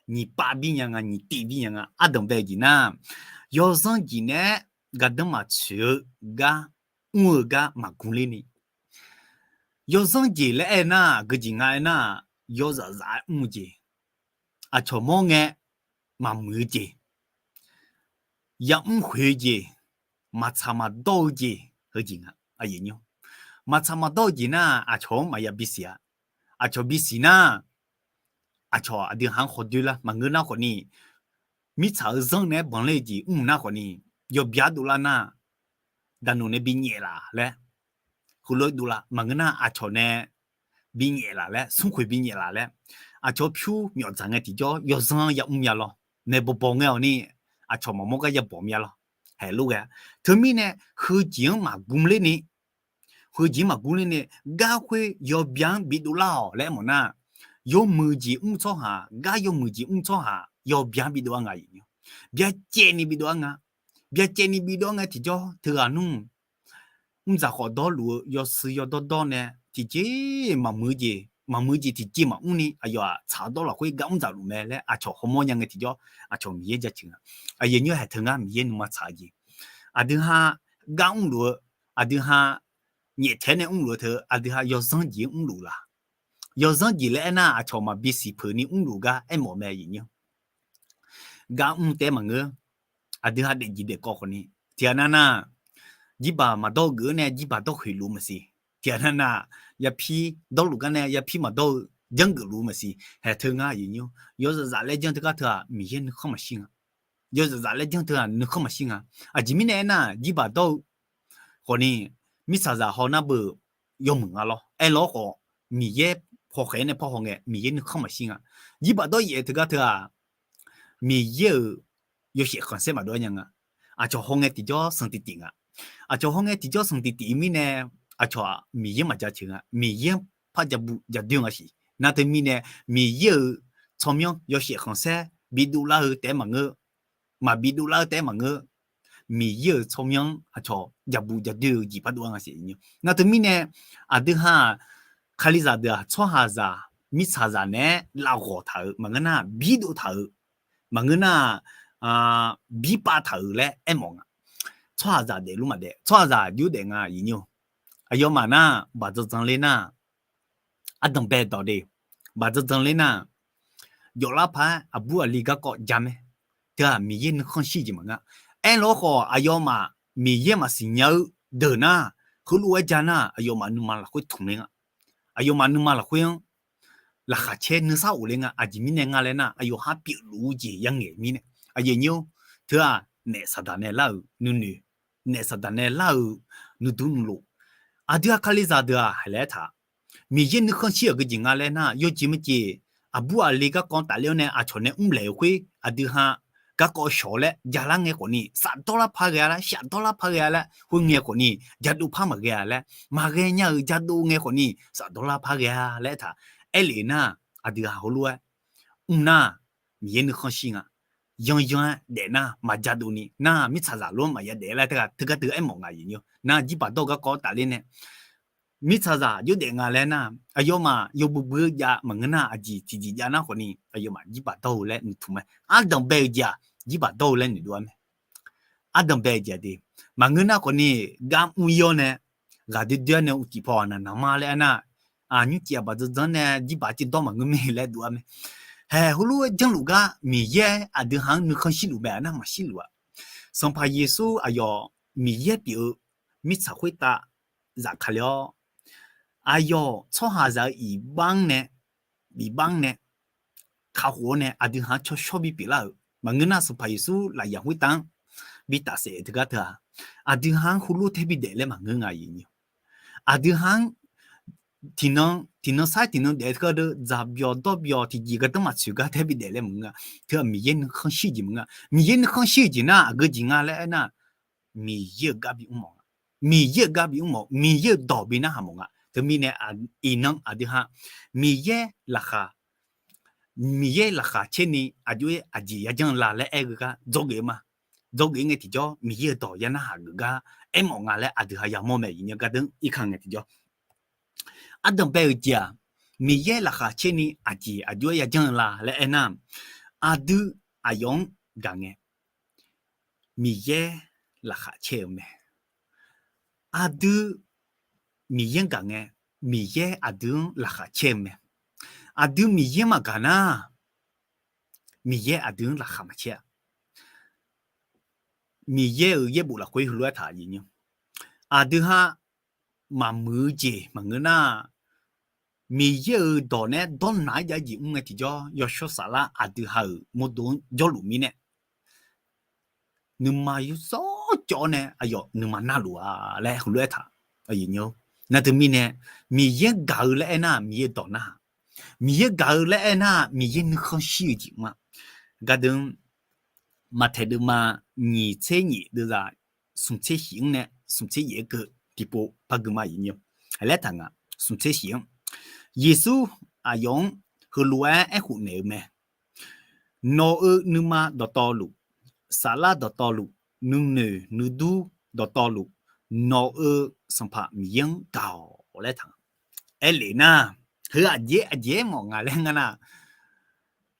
nyiq pav bir nya nga, nyiq tiv bir nya nga. Ardanq bae-eu jeq nar, yawzanr jeq naeq-aer gardanr maqtsoeq-eu gar mr-eu gar maqgmr ler ni. Yawzanr jeq laer aernar, aqgeu jeq nga aernar, yawzaf zaf-aer mr-eu jeq, aqcawq mawr ngae maqmuiq-eu jeq, yamr khoeq-eu jeq, maqtsaq maqdawr-eu jeq, heujeq nga. Maqtsaq maqdawr-eu jeq nar, aqcawq-anr maqya bisiq-a. Aqcawq bisiq nar, aqcawq aqdui ha-anr khawdoer lar maqngeur nar khawfni, mirtsaq-eu zanr naeq-aer banqler-eu jeq mr nar khawfni, yawbya dovlar nar, daqnoeq nae binyaef laf laer, heulof-aer dovlar maqngeur nar, aqcawq nae binyaef laf laer, smrkhoeq binyaef laf laer, aqcawq pyur myawf dzaq ngae tiqjawr yawzanr yamr nya lawr, nae bawbaw ngae-awq ni, aqcawq maqmawr gar yabawq mya lawr. Haeq lof ghae-a. Teumirnae heujeq-anr maqgmr ler ni, heujeq-anr maqgmr ler ni, gar khoer yawbya-anr bidov lar-awq laer aermawf nar, yawmuiq jeq mr tsawrhaq, gar yawmuiq jeq mr tsawrhaq yawbya-anr bidov-ar nga. Byacaevni bidov-ar nga. Byacaevni bidov-ar ngae tiqjawr teughaq nmr, mrdzaq khawf dawrluf-eu yawshuif yawdawr dawr nae tiqjeq maqmuiq jeq, maqmuiq jeq tiqjeq maqmr ni aqyawf-aq tsaq-awr dawr lafkhoer gar mrdzaq luf mae laer aqcawq hawmawr nya ngae tiqjawr, aqcawq Miqyaer jaceuq nga. Aqyuif aqnyir-or, haeq teu ngar Miqyaer nuima tsaq-eu jeq, aqdui ha gar mrluf-eu, aqdui ha nyaeftaeq nae mrluf-eu teu aqdui ha yawzanr jeq-anr mrluf laq? Yawzanr jeq laer aernar, aqcawq maqbi siqpeuq ni mrluf gar aermawf mae. Gar mr taef-aer maqngeur. Aqdui ha daefjeq daefkawv khawfni, tiqghaq nav nar, jirbaq maqdawr-eu geuf-anr nae jirbaq dawr khoeq luf maqsiq. Tiqghaq nav nar, yapir dawrluf gar nae yapir maqdawr-eu janrgeuf luf maqsiq. Haeq teu ngar aqyuif aqnyir-or, yawzaf zaf laer janr teugar teu-aq, Miqyaer nuikhanr maqshir nga. Yawzaf zaf laer janr teu-aq nuikhanr maqshir nga. Aqjeq mirnae aernar, jirbaq dawr-eu khawfni, mirtsaqzaq haw nar beu yawmuiq nga lawr. Aerlawr khawf, Miqyaer pawkhaeq-aer nae pawhaw ngae Miqyaer nuikhanr maqshir nga. Jirbaq dawr yaef teugar teu-aq, Miqyaer-euq yawshaef khanqsaer maqdov-aer nya nga. Aqcawq hawngae tiqjawr sanqtiqtiq nga. Aqcawq hawngae tiqjawr sanqtiqtiq-eu mirnae, aqcawq-aq Miqyaer maqjaceuq nga. Miqyaer par jabu jadoer nga siq. Nar teumirnae, Miqyaer-euq tsawrmyanr yawshaef khanqsaer bidov lar-eu taef-aer maqngeur, maqbi dovlar-eu taef-aer maqngeur. Miqyaer-euq tsawrmyanr aqcawq jabu jadoer-eu jeq par dov-ar nga siq. Nar teumirnae, aqdui ha-aq, Kalizaq deuq-aq tsawrhaqzaq mirtsaqzaq naeq-aer lavghawq taq-euq maqngeur nar, birdov taq-euq maqngeur nar, birpav taq-euq laer aermawf nga. Tsawrhaqzaq daefluf maqdaef, tsawrhaqzaq aqjox daef nga aqyuif nyir-or. Aqyawfmaf nar baqdzanr dzanr ler nar, ardanq bae dawq de, baqdzanr dzanr ler nar, jawflar paq-aer aqbur aqli garkawv ja mae. Teu-aq Miqyaer nuikhanr shir jeq maqngeur. Aerlof-aer khawf aqyawfmaf Miqyaer maqsiq nya-eu deuq nar, heulof-aer ja nar aqyawfmaf nuima lafkhoer tmq ler nga. Aqyawfmaf nuima lafkhoer-anr laqkhaq caer nuisar of ler nga. Aqjeq mirnae nga laer nar, aqyawf ha pyeufluf-eu jeq yangaeq mirnae. Aqyuif nyir-or, teu-aq naef saqdaq nae lar-euq nuinoeq, naef saqdaq nae lar-euq nuidur nuilov. Aqdui-aq Kalizaq deuq-aq haiq laer aertaq, Miqyaer nuikhanr shir-euq geujeq nga laer nar, yawjeq maqjeq, aqbur aqli garkawv tafler-awr nae aqcawq nae mrlaeq-eu khoer aqdui ha garkawv shawq-awr laer jalar ngae khawfni, shafdawr lar par ghae-a laer, shafdawr lar par ghae-a laer, khoerngae khawfni jadov par maqghae-a laer, maqghae nya-euq jadov ngae khawfni shafdawr lar par ghae-a laer aertaq, aerlef nar, aqdui ha heulof-aer mr nar, Miqyaer nuikhanr shir nga. Yanyan-aer daef nar maqjadov ni nar, mirtsaqzaq lof-anr maqya daef laer teugar teugar teu aermawf nga aqyuif nyir-or. Nar jirbaq dawr-eu garkawv tafler nae mirtsaqzaq jawr daef nga laer nar, aqyawfmaf yawbui bui-eu jav maqngeur nar, aqjeq tiqjeq jav nar khawfni aqyawfmaf jirbaq dawr-eu laer noeqtmq mae. Ardanq bae-eu jeq-aq jirbaq dawr-eu laer noeqdov-ar mae. Ardanq bae-eu jeq-aq de, maqngeur nar khawfni gar mr-ir-awr nae ghaqdoer doer-awr nae uqcif paw aqnaq naq ma laer aernar, nymrcif aqbaq dzanr dzanr nae jirbaq civ dawr maqngeur mae laer dov-ar mae. Haeq heulof-aer janrluf gar Miqyaer aqdui ha-anr nuikhanr shirluf mae-a nar, maqshirluf-a. Sanqpaq Yeqsur aqyawf Miqyaer pyeuf-eu mirtsaq khoertav zafkale-awr, aqyawf tsawrhaqzaq-eu iqbax-anr nae, iqbax-anr nae kakhof-awr nae aqdui ha-anr cawshawr bipyeuf lar-euq maqngeur nar, Sanqpaq Yeqsur lafyaq khoertav-anr bitaf saef-eu teugar teu-aq, aqdui ha-anr heulof tae bidaef laer maqngeur nga aqyuif nyir-or. Aqdui ha-anr tiqnan tiqnan sar tiqnan daef-eu teugar deuq dzaq byawq dawr byawq tiqjeq gardanr maqtsoeq gar tae bidaef laer maqngeur-a. Teu-aq Miqyaer nuikhanr shir-eu jeq maqngeur-a. Miqyaer nuikhanr shir-eu jeq nar aqgeu jeq nga laer aernar, Miqyaer-euq gar bimr mawf nga. Miqyaer-euq gar bimr mawf, Miqyaer-euq dawq bi narhaq mawf nga. Teumirnae iqnan aqdui ha Miqyaer laqkhaq Miqyaer laqkhaq caerni aqjox-aer aqjeq yajanr la laer aer-eu gar dzawgeuf ma. Dzawgeuf ngae tiqjawr Miqyaer-euq dawq ya narhaq geuf gar aermawf nga laer aqdui ha yamawr mae. Iqnan gardanr irkanr ngae tiqjawr ardanq bae-eu jeq-aq, Miqyaer laqkhaq caerni aqjeq aqjox-aer yajanr la laer aernar, aqdui aqyawf-anr gaq ngae Miqyaer laqkhaq caer-eu mae. Aqdui Miqyaer-anr gaq ngae, Miqyaer aqdui-anr laqkhaq caer-eu mae. Aqdui Miqyaer maqgaq nar, Miqyaer aqdui-anr laqkhaq maqcaer-a. Miqyaer-euq yaerbof lafkhoer heulof-aer taq-euq aqdui ha maqmuiq-eu jeq maqngeur nar, Miqyaer-euq dawq nae dawrnaq-aer jav-eu jeq mr ngae tiqjawr, yawshawr saflar aqdui ha-euq mawrdo-anr jawrluf mirnae, nuima yawsawr cawv-awr nae aqyawf nuima narluf-a laer heulof-aer taq. Nar teumirnae, Miqyaer gaq-eu laer aernar Miqyaer dawq narhaq, Miqyaer gaq-eu laer aernar Miqyaer nuikhanr shir-eu jeq mr-a. Gardeuv-anr Maqtaeq deuvma nyiq tser nyiq deuvzaq smq tser shif-anr nae smq tser yaef-aer keuv tiqpov par gui ma aqyuif nyir-or. Laer taq nga, smq tser shif-anr Yeqsur aqyawf-anr heulof-aer aerkhof naeq-eu mae. Nawq-euq nuima dawqtawvluf, saflar dawqtawvluf, nuinoeq nuidur dawqtawvluf, nawq-euq Sanqpaq Miqyaer-anr gaq-awq laer taq nga. Aerlef nar, heu aqjeq aqjeq aermawf nga laer ngar nar,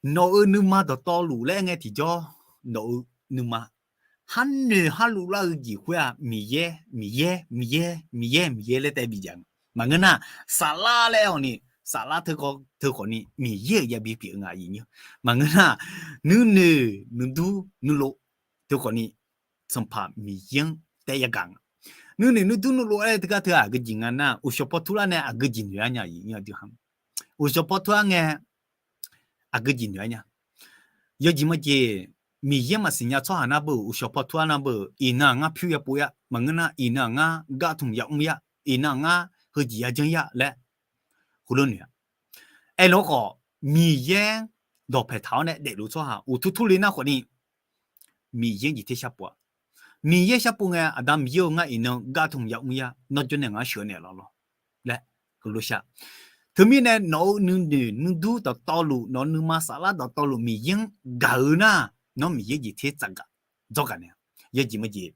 nawq-euq nuima dawqtawvluf laer aer ngae tiqjawr, nawq-euq nuima harnoeq harluf lar-eu jeq khoer-aq, Miqyaer, Miqyaer, Miqyaer, Miqyaer, Miqyaer laer taef bijaq nga. Maqngeur nar, saflar laer aer-awq ni, saflar teu khawf ni Miqyaer-euq yabi pyeuf-eu nga aqyuif nyir-or. Maqngeur nar, nuinoeq nuidur nuilov teu khawf ni Sanqpaq Miqyaer-anr taef yagaq nga. Nuinoeq nuidur nuilov-aer teugar teu-aq aqgeujeq nga nar, uqshawq paw turlar nae aqgeujeq noeq-ar nya aqyuif nyir-or. Uqshawq paw turlar ngae aqgeujeq noeq-ar nya. Yawjeq majeq, Miqyaer maqsiq nya tsawrhaq nar beu, uqshawq paw turlar nar beu, iqnan-aq ngar pyur yapov yar, maqngeur nar iqnan-aq ngar gardmq yamr yar, iqnan-aq ngar heujeq yajanr yar laer heulof noeq-a. Aerlof khawf, Miqyaer dawqpaeq taq-awr nae daefluf tsawrhaq uqtur turle nar khawf ni, Miqyaer jeq ter sharpov-a. Miqyaer sharpov ngae, Aqda Miqyaer-eu, ngar iqnan gardmq yamr yar, nawr jawrnaeq ngar sheuq naeq lawq lawq laer heulof shar. Teumirnae nawq-euq nuinoeq nuidur dawqtawvluf, nawq-euq nuima saflar dawqtawvluf Miqyaer-anr gaq-eu nar, nawr Miqyaer jeq ter tsafgaq dzawrgaq naeq-a. Yawjeq majeq,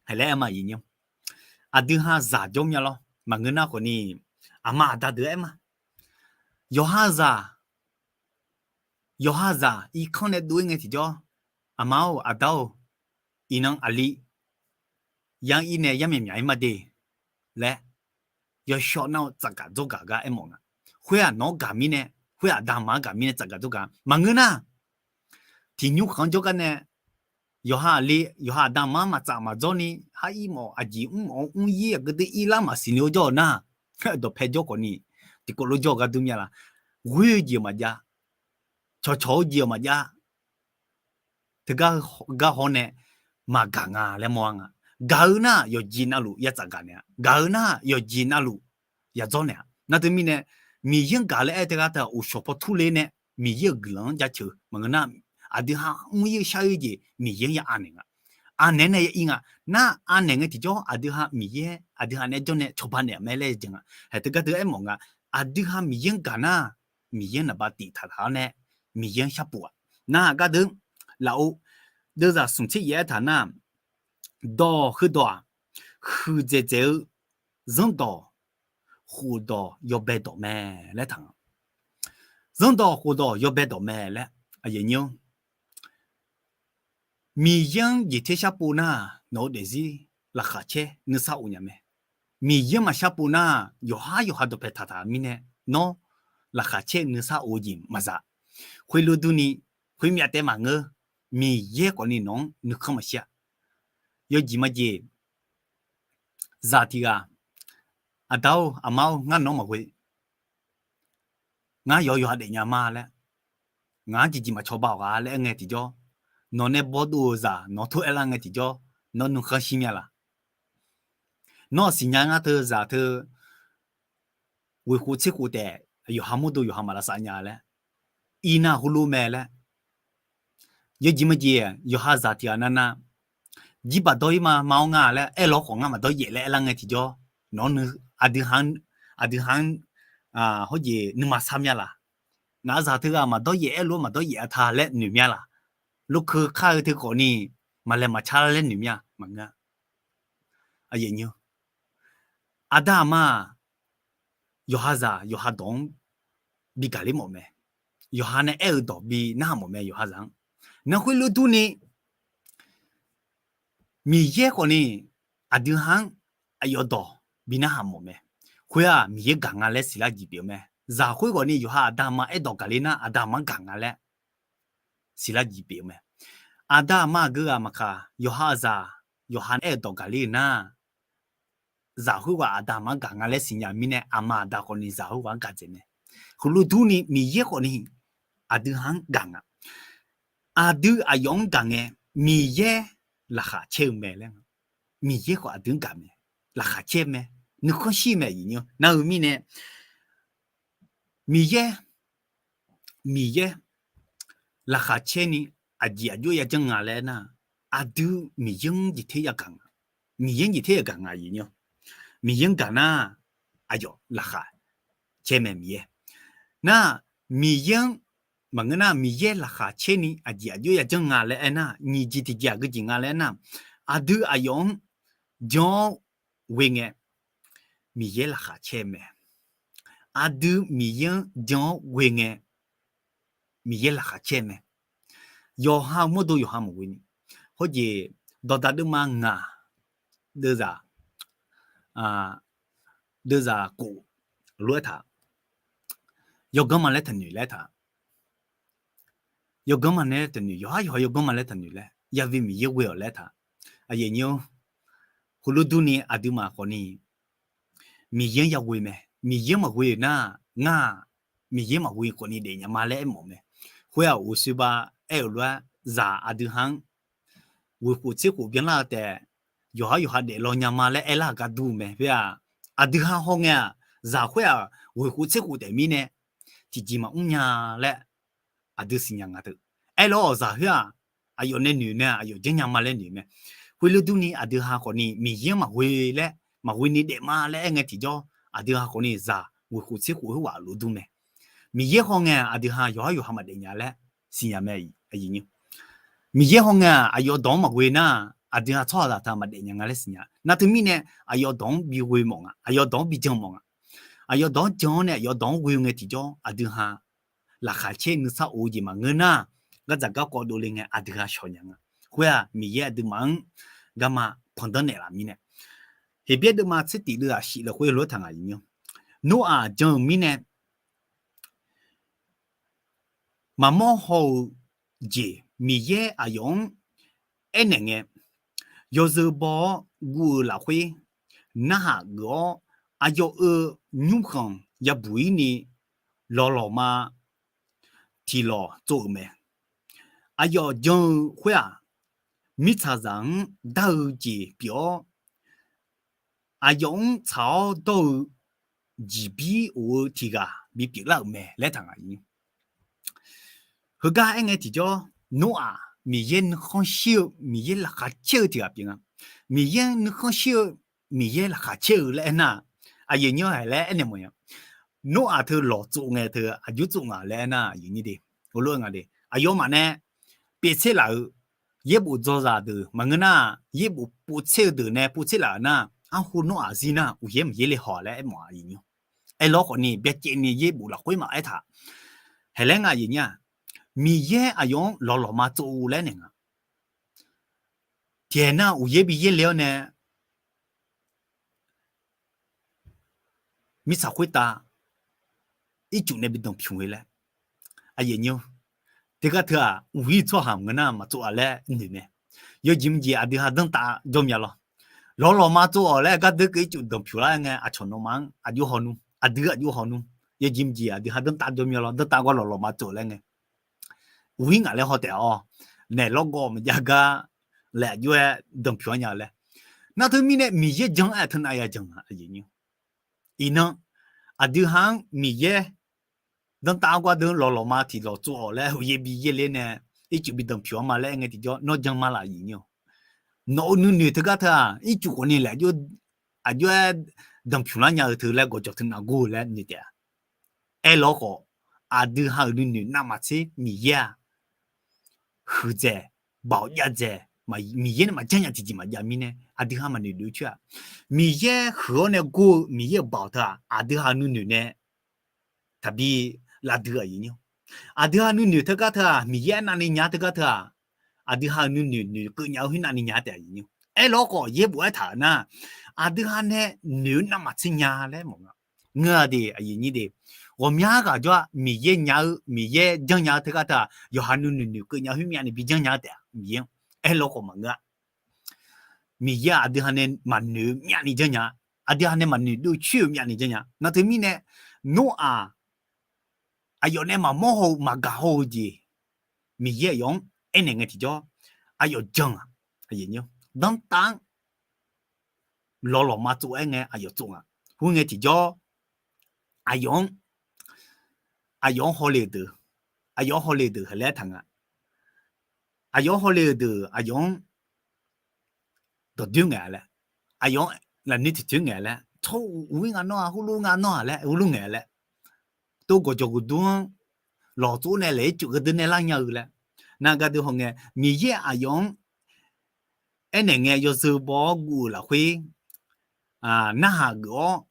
haiq laer aer ma aqyuif nyir-or. Aqdui ha zaq jawr mya lawr. Maqngeur nar khawf ni, aqma aqda deuq-aer ma. Yawqha zaq, yawqha zaq irkanr nae dov-ir ngae tiqjawr, aqma-or, aqda-or, iqnan aqli yar-ir nae yar myaq myaq-ir ma de laer, yawshawr nar-eu tsafgaq dzawrgaq gar aermawf nga. Khoer-aq nawq-anr gaq mirnae, khoer-aq aqda aqma-anr gaq mirnae tsafgaq dzawrgaq maqngeur nar, tiqnymr khanq-anr jawrgar nae yawqha aqli, yawqha aqda aqma-anr maqtsaf maqdzawr ni, har ir mawf, aqjeq mr mawf-anr mr-ir, aqgeu deuq irlar maqsiq le-awr jawr-eu nar, dawqpae jawr khawf ni, tiqkawv lof jawr-eu gar dur mir-a laq. Ghoer-eu jeq-euq maqjav, cawqcawq-eu jeq-euq maqjav, teugar gar hawr nae maqgaq nga laer mawr-a nga. Gaq-eu nar yawqjeq navluf ya tsafgaq naeq-a, gaq-eu nar yawqjeq navluf yadzawr naeq-a. Nar teumirnae, Miqyaer-anr gaq laer aer-eu teugar teu-aq, uqshawq paw turler nae Miqyaer-euq guiqlanq-anr jaceuq maqngeur nar, aqdui ha mr-ir shar-ir jeq Miqyaer-anr ya anaeq nga. Anaeq nae ya ir nga. Nar anaeq ngae tiqjawr aqdui ha Miqyaer aqdui ha nae jawr nae cawba naeq-euq mae laer jan nga. Haeq teugar teu aermawf nga. Aqdui ha Miqyaer-anr gaq nar, Miqyaer-anr naqba tiq taq taq-awr nae Miqyaer-anr sharpuf-aq. Nar gardeuv lafov deuvzaq smq tser yaef aertaq nar, dawq heudawq-aq, huiqdzaeq dzaeq-eu zanrdawq khofdawq yawbae dawq mae laer taq nga. Zanrdawq khofdawq yawbae dawq mae laer, Miqyaer-anr jeq ter sharpov nar, nawq-eu daefzir laqkhaq caer nuisar of nya mae. Miqyaer-anr maqshar pov nar, yawqhar yawqha dawqpae taq taq mirnae, nawr laqkhaq caer nuisar of-eu jeq maqza. Khoerlof durni, khoermyav taef maqngeur, Miqyaer khawfni nawq-anr nuikhanr maqshir-a. Yawjeq majeq, zaq tiq ghaq, aqda-or aqma-or ngar nawq-anr maqghoe, ngar yawqha yawqha daefnya ma laer, ngaq-anr jeqjeq maqcawba-awq gha laer aer ngae tiqjawr, nawq nae bawdov-euq zaq nawq-anr tov aerlar ngae tiqjawr, nawr nuikhanr shir mya laq? Nawr-aq siqnya ngar teu zaq teu ghoeqkhof tserkhof taef yawqha mawrdo yawqha maq lavsav nya laer, iqnan heulof mae laer. Yawjeq majeq yawqha zaq tiq ghaq navnav, jirbaq dawr-ir ma ma-awr nga laer aerlawr khawf ngar maqdawr yaef laer aerlar ngae tiqjawr, nawq-anr, aqdui ha-anr, hawjeq nuima sar mya laq? Ngaq-euq zaq teughaq maqdawr yaef aerlof-aer maqdawr yaef-a ta laer noeq mya laq? Lokeu kar-eu teu khawfni maqlaeq maqcar laer noeq mya maqngeur-a. Aqda aqma-aq, yawqha zaq yawqha dawq-anr bi gaqler mawf mae. Yawqha nae aer-eu dawq bi narhaq mawf mae yawqha zaq-anr. Nar khoerlof durni, Miqyaer khawfni aqdui ha-anr aqyawf dawq bi narhaq mawf mae. Khoer-aq Miqyaer gaq nga laer siqlar jeq pyeuf-eu mae. Zaq khoer khawfni yawqha aqda aqma aerdawq gaqler nar aqda aqma-anr gaq nga laer siqlar jeq pyeuf-eu mae. Aqda aqma aqgeu ghaq maqkaq, yawqha zaq yawqha nae aer-eu dawq gaqler-euq nar, zaq khoerghaq aqda aqma-anr gaq nga laer siqnya mirnae aqma aqda khawfni zaq khoerghaq-anr gaq dzaeq mae. Heulof durni Miqyaer khawfni aqdui ha-anr gaq nga. Aqdui aqyawf-anr gaq ngae, Miqyaer laqkhaq caer-eu mae laer, Miqyaer khawf aqdui-anr gaq mae, laqkhaq caer mae, nuikhanr shir mae. Aqyuif nymr nar-eu mirnae, Miqyaer, Miqyaer laqkhaq caer ni aqjeq aqjox yajanr nga laer aernar, aqdui Miqyaer-anr jeq ter yagaq nga. Miqyaer-anr jeq ter yagaq nga. Aqyuif nymr, Miqyaer-anr gaq nar, aqyawf laqkhaq caer mae Miqyaer. Nar, Miqyaer-anr maqngeur nar Miqyaer laqkhaq caer ni aqjeq aqjox yajanr nga laer aernar, nyiq jeq tiqjeq aqgeu jeq nga laer aernar, aqdui aqyawf-anr jan-awr ghoe ngae, Miqyaer laqkhaq caer mae. Aqdui Miqyaer-anr jan-awr ghoe ngae, Miqyaer laqkhaq caer mae. Yawqha mawrdo yawqha maqghoe ni. Hawjeq dawqdaq deuvma ngaq deuvzaq, deuvzaq khof lof-aer taq, yawganr ma laer taqnoeq laer taq, yawganr ma laer taqnoeq, yawqhar yawqha yawganr ma laer taqnoeq laer, yabi Miqyaer ghoe-awq laer taq. Aqyuif nymr, heulof durni aqduimaf khawfni Miqyaer-anr yaghoe mae. Miqyaer maqghoe-euq nar, ngar-aq Miqyaer maqghoe khawfni daefnya ma laer aermawf mae. Khoer-aq uqsoer ba aer-euq lof-aer zaq aqdui ha-anr ghoeqkhof tserkhof byanlar-eu taef, yawqhar yawqha daeflaw nya ma laer aerlar-euq gar dur-eu mae. Khoer-aq, aqdui ha hawngae-aq, zaq khoer-aq ghoeqkhof tserkhof taef mirnae tiqjeq maqmr nya laer aqdui siqnya nga teu. Aerlawr-awq zaq khoer-aq, aqyawf nae noeq nae aqyawf janrnya ma laer noeq mae. Khoerlof durni aqdui ha khawfni Miqyaer-anr maqghoe laer, maqghoe ni daef ma laer aer ngae tiqjawr, aqdui ha khawfni zaq ghoeqkhof tserkhof khoerghaq lof dur mae. Miqyaer hawngae-aq aqdui ha yawqhar yawqha maqdaef nya laer siqnya mae. Miqyaer hawngae-aq aqyawf dawq-anr maqghoe nar, aqdui ha tsawrhaqzaq taq maqdaef nya nga laer siqnya. Nar teumirnae aqyawf dawq-anr bi ghoe mawf nga, aqyawf dawq-anr bi jan mawf nga. aqyawf dawq-anr jan-awr nae aqyawf dawq-anr ghoe-eu ngae tiqjawr aqdui ha laqkhaq caer nuisar of-eu jeq maqngeur nar, gardzaq garkawv dovle ngae aqdui ha shawq nya nga. Khoer-aq Miqyaer aqduimaf-anr garma pandanr naeqlaf mirnae, Heqbyaer deuvma tser tif deuv-aq shif lafkhoer lof-aer taq ngaq aqyuif nymr, Noraq jan-euq mirnae maqmawr haw-eu jeq Miqyaer aqyawf-anr aernaeq ngae, yawzeu baw-awr guv-euq lafkhoer narhaq geuf-awr, aqyawf-euq nymrkhanq yabuq-ir ni lawqlawqma tiqlawq tsov-euq mae. Aqyawf jan-eu khoer-aq, mirtsaqzaq-anr dar-eu jeq pyeuf-awr, aqyawf-anr tsaq-awr dawr-eu jeqbir of-eu tiq ghaq bipyeuf lar-euq mae laer taq ngaq aqyuif nymr. Heugar aer ngae tiqjawr, Noraq Miqyaer nuikhanr shir-eu Miqyaer laqkhaq caer-eu tiq ghaq pyeuf nga. Miqyaer nuikhanr shir-eu Miqyaer laqkhaq caer-eu laer aernar, aqyuif nymr haeq laer aernaeq mawf-a. Noraq teu lawq tsov ngae teu aqjox tsov nga laer aernar, aqyuif nymr de, heulof-aer nga de, aqyawfmaf nae pyeuf tser laf-eu yaerbof dzawzaq deuq maqngeur nar, yaerbof pov tser-eu deuq nae pov tser laf-euq nar, arhu Noraq zir nar uqyaer maqyaer le haw laer aermawf-a aqyuif nymr. Aerlawr khawfni byacaevni yaerbof lafkhoer maqaer taq. Haeq laer nga aqyuif nymr-aq, Miqyaer aqyawf-anr lawqlawqma tsov laer naeq nga. Tiqhaeq nar uqyaer bi yaer le-awr nae mirtsaq khoertav ircuf nae bi danqpymq-eu laer. Aqyuif nymr, teugar teu-aq uqhir tsawrhaq maqngeur nar maqtsov-a laer noeq mae. Yawjeq mqjeq aqdui ha danrtav jawr mya lawr. Lawqlawqma tsov-awq laer gardeur keuv ircuf danqpymq lar-aer ngae, aqcawq nawmaf-anr aqjox haw nmr, aqdui aqjox haw nmr. Yawjeq mqjeq aqdui ha danrtav jawr mya lawr, danrtav gar lawqlawqma tsov laer ngae, uqhir ngaq laer haw taef-awq. Naeq lawrgawv maqjav gar laer aqjox-aer danqpymq-ar nya laer. Nar teumirnae Miqyaer jan-aer teunav ya jan-a aqyuif nymr. Iqnan aqdui ha-anr Miqyaer danrtav-awr gardeur lawqlawqma tiqlawq tsov-awq laer uqyaer bi yaer ler nae ircuf bi danqpymq-ar ma laer aer ngae tiqjawr nawr jan ma laf aqyuif nymr-awq. Nawq-euq nuinoeq teugar teu-aq ircuf khawfni laer aqjox-aer danqpymq lar nya-eu teu laer gawqjawq teunav gor-eu laer noeq taef-a. Aerlawr khawf, aqdui ha-euq nuinoeq navmaqtser Miqyaer-aq huiqdzaeq, baoq jav dzaeq, Miqyaer nae maqjanr nya tiqjeq maqjav mirnae aqdui ha maqnoeq dof-eu coer-aq, Miqyaer huiq-awr nae gor-eu Miqyaer-euq baoq teu-aq aqdui ha-euq nuinoeq nae taqbi lavdui aqyuif nymr. Aqdui ha nuinoeq teugar teu-aq Miqyaer aer navni nya teugar teu-aq, aqdui ha-euq nuinoeq noeqkeuv nya-eu khoer navni nya taef aqyuif nymr. Aerlawr khawf yaerbof aertaq-euq nar, aqdui ha nae noeq-eu navmaqtser nya laer mawf nga. Ngeur-a de aqyuif nymr de, ghawqmya ghaq jawr-a Miqyaer nya-eu Miqyaer janrnya-eu teugar teu-aq yawqha nuinoeq noeqkeuv nya khoer myavni bi janrnya taef-a Miqyaer-anr. Aerlawr khawf maqngeur-a. Miqyaer-aq aqdui ha nae maqnoeq-eu myavni janrnya, aqdui ha nae maqnoeq dov coer-eu myavni janrnya. Nar teumirnae Noraq aqyawf nae maqmawr haw-eu maqgaq haw-eu jeq Miqyaer aqyawf-anr aernaeq ngae tiqjawr aqyawf jan-aq, danrtav-anr lawqlawqma tsov-aer ngae aqyawf tsov nga. Khoerngae tiqjawr aqyawf-anr, aqyawf-anr hawle-euq deuq, aqyawf-anr hawle-eu deuq heulof-aer taq nga. Aqyawf-anr hawle-euq deuq aqyawf-anr dawqdoer ngaeq-a laer, aqyawf-anr lafnoer tiqtoer ngaeq-a laer, tsawr uq-ir nga nawr-aq, heulof nga nawr-aq laer, heulof ngaeq-a laer, tov gawqjawq gawqdur-anr lawq tsov nae laeq-aer cof gardeur nae lar nya-eu laer. Nar gardeur hawngae Miqyaer aqyawf-anr aernaeq ngae yawzeu baw-awr guv-euq lafkhoer narhaq geuf-awr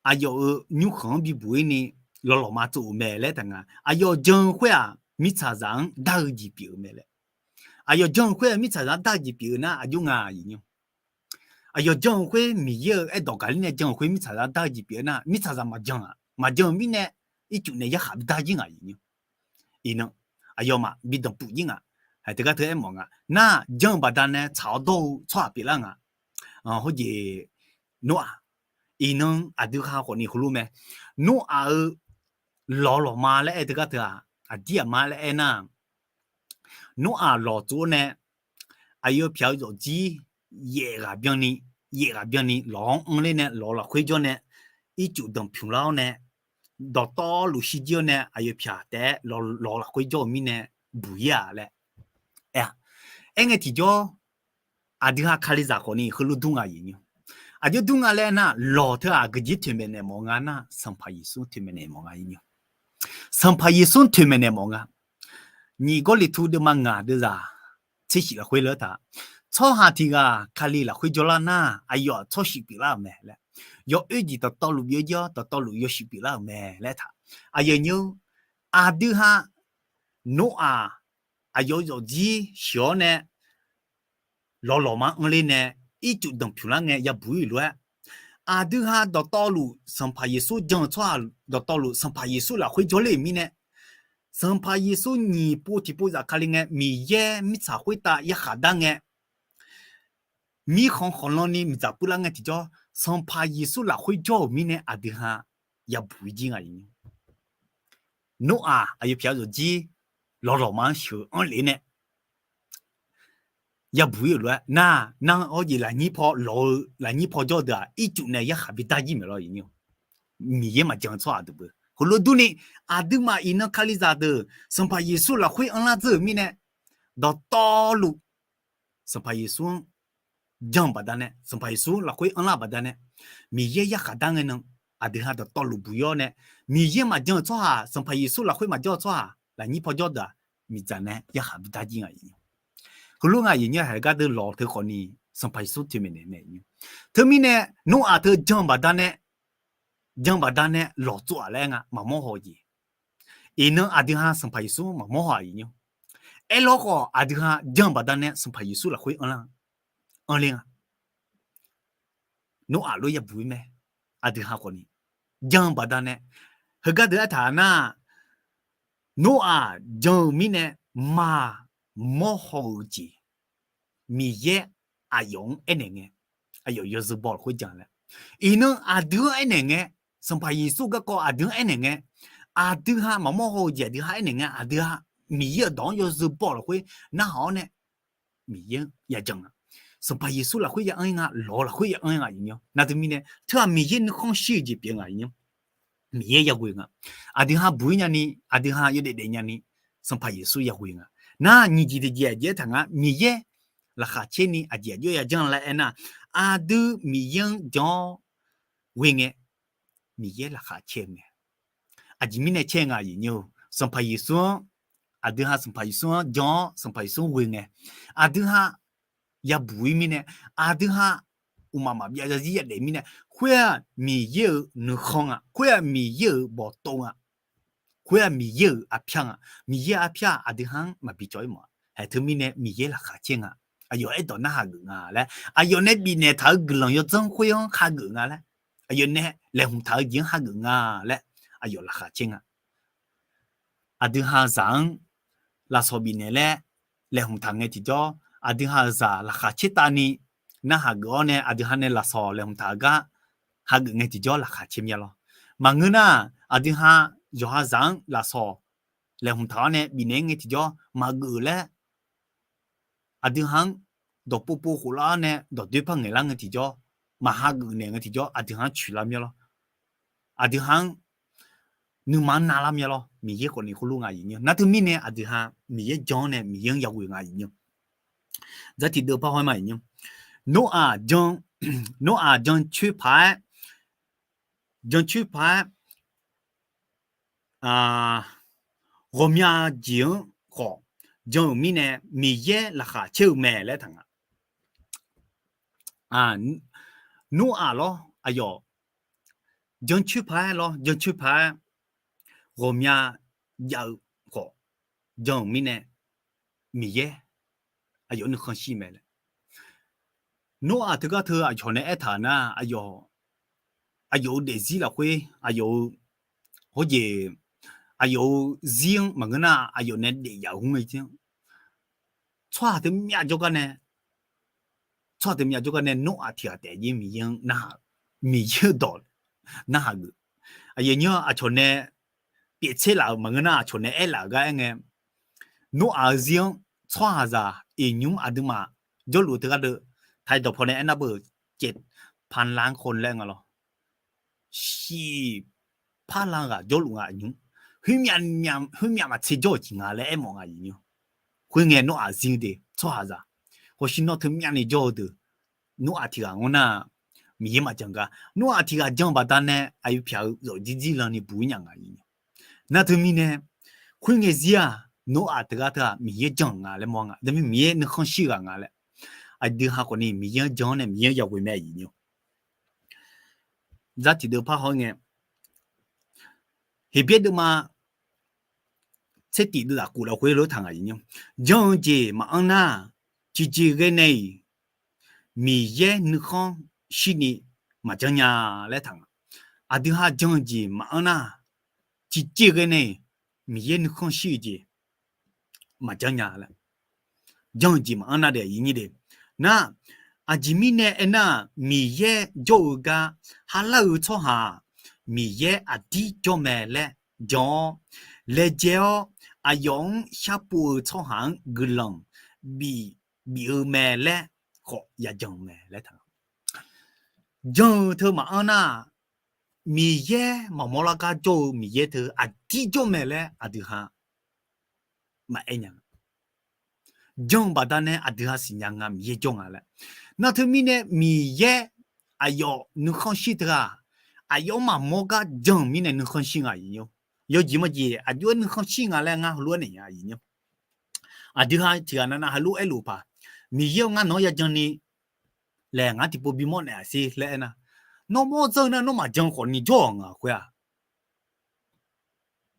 aqyawf-euq nymrkhanq-anr bibuq-ir ni lawqlawqma tsov-euq mae laer taq nga. Aqyawf jan-eu khoer-aq mirtsaqzaq-anr dar-eu jeq pyeuf-eu mae laer. Aqyawf jan-eu khoer-aq mirtsaqzaq-anr dar-eu jeq pyeuf-eu nar aqjox nga aqyuif nymr. Aqyawf jan-eu khoer Miqyaer-euq aerdawq gaqler nae jan-eu khoer mirtsaqzaq dar-eu jeq pyeuf-eu nar mirtsaqzaq maqjan-aq, maqjan-eu mirnae ircuf nae yarkhaq bi dar jir ngaq aqyuif nymr. Iqnan aqyawfmaf bi danqpuf jir ngaq. Haiq teugar teu aermawf nga. Nar jan-eu baqdanae tsaq-awr dawr-eu tsawrhaq pyeuflar nga. Hawjeq Noraq, iqnan aqdui ha khawfni heulof mae. Noraq-euq lawqlawqma laer aer teugar teu-aq, aqdir aqma laer aernar, Noraq lawq tsov-awr nae aqyawf pyaq-eu zawqjir yaef ghaq byanni, yaef ghaq byanni lawq-anr anrler nae lawq lafkhoer jawr nae ircuf danqpymq lar-awr nae dawqtawvluf shirjir-awr nae aqyawf pyaq taef-aer lawq lafkhoer jawr-eu mirnae buq-ir-aq laer aer-a. Aerngae tiqjawr aqdui ha Kalizaq khawfni heulof dur nga aqyuif nymr. Aqjox dur nga laer nar lawq teu-aq aqgeujeq toeqmaeq naeq mawf nga nar Sanqpaq Yeqsur toeqmaeq naeq mawf nga aqyuif nymr. Sanqpaq Yeqsur toeqmaeq naeq mawf nga. Nyiq Gawrliqtu deuvma ngaq deuvzaq tser shif lafkhoer lar taq, tsawrhaq tiq ghaq Kali lafkhoer jawrlar nar aqyawf tsawrshif pyeuflar-euq mae laer. yawoer jeq dawqtawvluf byov jir-awr, dawqtawvluf yawshuif pyeuflar-euq mae laer taq. Aqyuif aqnyir-or, aqdui ha Noraq aqyawf-eu zawqjir sheuq-awr nae lawqlawq ma-anr anrler nae ircuf danqpymq lar ngae yabuq-ir-euq lof-aer, aqdui ha dawqtawvluf Sanqpaq Yeqsur jan-eu tsawrhaq dawqtawvluf Sanqpaq Yeqsur lafkhoer jawrler-euq mirnae, Sanqpaq Yeqsur nyiq pov tiqpov zafkale ngae, Miqyaer mirtsaq khoertav yarkhaq dar ngae, mirkhanq khanqlan ni miqdzaq puivlar ngae tiqjawr, Sanqpaq Yeqsur lafkhoer jawr-euq mirnae aqdui ha yabuq-ir jir nga. Noraq aqyawf pyaq-eu zawqjir lawqlawq ma-anr sheuq-eu anr lef nae yabuq-ir-euq lof-aer nar, nar-awr jeq lafnyir paw lawq-eu lafnyir paw jawr-eu deuq-aq, ircuf nae yarkhaq bidar jir maeq lawr. Miqyaer maqjan-eu tsawrhaq deuq beu heulof durni, aqduimaf iqnan Kalizaq deuq Sanqpaq Yeqsur lafkhoer anrlar dzeur-euq mirnae, dawqtawvluf Sanqpaq Yeqsur-anr jan-eu baqdanae, Sanqpaq Yeqsur lafkhoer anrlar-eu baqdanae, Miqyaer yarkhaq dar ngae nan, aqdui ha dawqtawvluf buq-ir-awr nae, Miqyaer maqjan-euq tsawrhaq, Sanqpaq Yeqsur lafkhoer maqjawr-eu tsawrhaq lafnyir paw jawr deuq-aq, miqdzaq nae yarkhaq bidar jir nga. Heulof nga aqyuif aqnyir-aq, haeq gar deuq lawq teu khawfni Sanqpaq Yeqsur teumaqnaeq nae. Teumirnae Noraq teu jan-eu baqdanae, jan-eu baqdanae lawqtsov-aq laer nga, maqmawr haw-eu jeq. Iqnan aqdui ha Sanqpaq Yeqsur maqmawr haw-aq aqyuif aqnyir-or. Aerlawr khawf aqdui ha jan-eu baqdanae Sanqpaq Yeqsur lafkhoer anrlar, anrler nga. Noraq lof yabuq-ir mae. Aqdui ha khawfni jan-eu baqdanae, heugar deuq aertaq nar, Noraq jan-eu mirnae maqmawr haw-eu jeq Miqyaer aqyawf-anr aernaeq ngae, aqyawf yawzeu baw lafkhoer jan laer. Iqnan aqdui-anr aernaeq ngae, Sanqpaq Yeqsur garkawv aqdui-anr aernaeq ngae, aqdui ha maqmawr haw-eu jeq aqdui ha aernaeq ngae, aqdui ha Miqyaer-euq dawq-anr yawzeu baw lafkhoer narhaq-awr nae, Miqyaer-anr yajan nga. Sanqpaq Yeqsur lafkhoer ya anr-ir nga, lawq lafkhoer ya anr-ir nga aqyuif aqnyir-or. Nar teumirnae teughaq Miqyaer nuikhanr shir-eu jeq pyeuf nga aqyuif aqnyir-or. Miqyaer yaghoe nga. Aqdui ha buq-ir nyani, aqdui ha yawdaef daef nyani, Sanqpaq Yeqsur yaghoe nga. Nar nyiq jeq tiqjeq aqjeq aertaq nga, Miqyaer laqkhaq caer ni aqjeq aqjox yajanr laer aernar, aqdui Miqyaer-anr jan-awr ghoe ngae, Miqyaer laqkhaq caer-eu mae. Aqjeq mirnae caer nga aqyuif aqnyir-or, Sanqpaq Yeqsur-anr, aqdui ha Sanqpaq Yeqsur-anr jan-awr Sanqpaq Yeqsur-anr ghoe ngae, aqdui ha yabuq-ir mirnae, aqdui ha uqmaq maqbyav zarzir yadaef mirnae, khoer-aq Miqyaer-euq nuikhanr nga, khoer-aq Miqyaer-euq bawqtov nga, khoer-aq Miqyaer-euq arpyar nga. Miqyaer arpyar aqdui ha-anr maqbi cawv-ir mawf-a. Haeq teumirnae Miqyaer laqkhaq caer nga. Aqyawf aerdawq narhaq geuf nga laer, aqyawf nae bifnaeq taq-eu guiqlanq yawdzanr khoer-anr hageuf nga laer, aqyawf nae laeqhmq taq-eu jeq-anr hageuf nga laer, aqyawf laqkhaq caer nga. Aqdui ha zaq-anr lafsawq bifnaeq laer laeqhmq taq ngae tiqjawr, aqdui ha-euq zaq laqkhaq caer tavni narhaq geuf-awr nae, aqdui ha nae lafsawq laeqhmq taq-eu gar hageuf ngae tiqjawr laqkhaq caer mya lawr. Maqngeur nar, aqdui ha yawqha zaq-anr lafsawq laeqhmq taq-awr nae bifnaeq ngae tiqjawr maqgeuf laer, aqdui ha-anr dawqpov pov khoflar-awr nae dawqdoer par ngaeqlar ngae tiqjawr, maqhageuf naeq ngae tiqjawr, aqdui ha-anr coeqlar mya lawr. Aqdui ha-anr nuima-anr navlar mya lawr. Miqyaer khawfni khoerlof nga aqyuif aqnyir-or. Nar teumirnae aqdui ha Miqyaer jan-awr nae Miqyaer-anr yaghoe nga aqyuif aqnyir-or. Dzartiq deuv par haw-aer ma aqyuif aqnyir-or. Noraq jan, Noraq jan coer paq-aer, jan coer paq-aer ghawqmya jeq-anr khawf jan-euq mirnae Miqyaer laqkhaq caer-eu mae laer taq nga. Noraq lawr aqyawf jan coer paq-aer lawr, jan coer paq-aer ghawqmya jav-eu khawf jan-euq mirnae Miqyaer aqyawf nuikhanr shir mae laer. Noraq teugar teu aqcawq nae aertaq nar, aqyawf, aqyawf-euq daefzir lafkhoer aqyawf-eu hawjeq, aqyawf-euq zir-anr maqngeur nar aqyawf nae daef yaf-eu hmr-eu jir-anr, tsawrhaq teu myav jawrgar nae, tsawrhaq teu myav jawrgar nae Noraq tiq ghaq taef jir Miqyaer-anr narhaq, Miqyaer-euq dawq narhaq geuf. Aqyawf nyir-anr aqcawq nae pyeftser laf-euq maqngeur nar aqcawq nae aerlaf-euq gar aer ngae, Noraq-eu zir-anr tsawrhaqzaq iqnymr aqduimaf jawrluf-eu teugar deuv, taqi dawqpaw nae aernar beu, เจ็ดพันล้านคน laer nga lawr. Shiq par lan ghaq jawrluf nga aqnymr. Khoermyav maqtser jawr-euq jeq nga laer aermawf nga aqyuif aqnyir-or. Khoerngae Noraq zir-eu de tsawrhaqzaq hawshinawr teu myavni jawr-eu deuq, Noraq tiq ghaq ngeur nar, Miqyaer maqjan gar. Noraq tiq ghaq jan-eu baqdanae aqyawf pyaq-eu zawqjir jir lanni buq-ir nya nga aqyuif aqnyir-or. Nar teumirnae khoerngae zir-aq Noraq teugar teu-aq Miqyaer jan-euq nga laer mawr nga. Teumirnae Miqyaer nuikhanr shir ghaq nga laer, aqdui ha khawfni Miqyaer-anr jan-awr nae Miqyaer-anr yaghoe mae aqyuif aqnyir-or. zar tiq deuv par haw ngae, Heqbyaer deuvma tser tiq deuv zafkuf lafkhoer lof taq ngaq iq nymr, jan-eu jeq maqanr nar, tiqjeq ghae nae-iq Miqyaer nuikhanr shirni maqjan nya laer taq nga. Aqdui ha jan-eu jeq maqanr nar, tiqjeq ghae nae-iq Miqyaer nuikhanr shir-eu jeq maqjan nya laer, jan-eu jeq maqanr nar de, iq nyir de. Nar, aqjeq mirnae aernar, Miqyaer jawr-eu gar har lar-eu tsawrhaq-aq, Miqyaer aqdir jawr mae laer jan-awr, laejae-awr aqyawf-anr sharpov-eu tsawrhaq-anr guiqlanq bif, bif-eu mae laer khawf yajan-eu mae laer taq. Jan-eu teu maqanr nar, Miqyaer maqmawr lar gar jawr-eu Miqyaer teu aqdir jawr mae laer aqdui ha maqaer nya. Jan-eu baqdanae aqdui ha siqnya nga Miqyaer jawr nga laer. Nar teumirnae Miqyaer aqyawf nuikhanr shir teu-aq, aqyawf-anr maqmawr gar jan-euq mirnae nuikhanr shir nga iq nymr. Yawjeq mawjeq aqjox-aer nuikhanr shir nga laer ngar heulof-aer naeq nya iq nymr. Aqdui ha tiqghaq navnav heulof-aer luf paq, Miqyaer-eu ngar nawq-anr yajan ni laer ngar tiqpov bimawr naeq-aq sher laer aernar, nawr mawr dzeur nar nawr maqjan khawfni jawr-awq nga khoer-aq,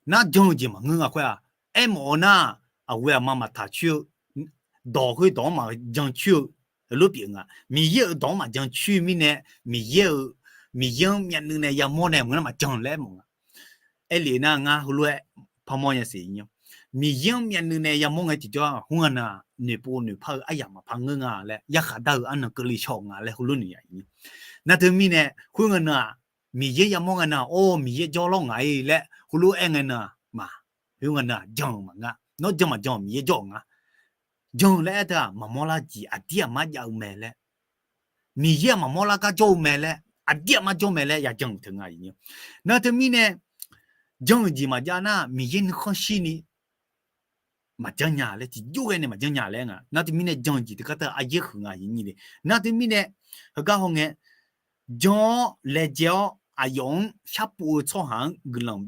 nar jan-eu jeq maqngeur nga khoer-aq. Aermawf-eu nar, aqghoe aqma maqtaq coer-eu, dawq khoerdawq-anr maqjan coer-eu, heulof pyeuf nga. Miqyaer-euq dawq-anr maqjan coer mirnae, Miqyaer-euq, Miqyaer-anr myavnuiv nae yamawr nae maqngeur nar maqjan laer aermawf nga. Aerlef nar ngar heulof-aer parmawr nya siq nymr. Miqyaer-anr myavnuiv nae yamawr ngae tiqjawr-aq, khoerngae nar noeqpov noeqpar-eu aryamq maqpar ngeur nga laer yarkhaq dar-eu arnan keuvle shaw nga laer heulof noeq ya iq nymr. Nar teumirnae khoerngae nar-aq, Miqyaer yamawr ngae nar, or Miqyaer jawrlawr ngaq-ir laer heulof-aer ngae nar, maq, khoerngae nar jan-euq maqnga. Nawr jan maqjan-awq Miqyaer jawr-euq nga. Jan-eu laer aer teu-aq maqmawr lar jeq aqdir aqmar jav-eu mae laer, Miqyaer-aq maqmawr lar gar jawr-eu mae laer, aqdir aqmar jawr mae laer yajan-euq teu nga iq nymr. Nar teumirnae jan-euq jeq maqjav nar Miqyaer nuikhanr shirni maqjan nya laer, tiqjawr ghae nae maqjan nya laer nga. Nar teumirnae jan-eu jeq teugar teu aryaer huiq nga iq nyir le. Nar teumirnae heugar hawngae, jan-awr laejae-awr aqyawf-anr sharpov-eu tsawrhaq-anr guiqlanq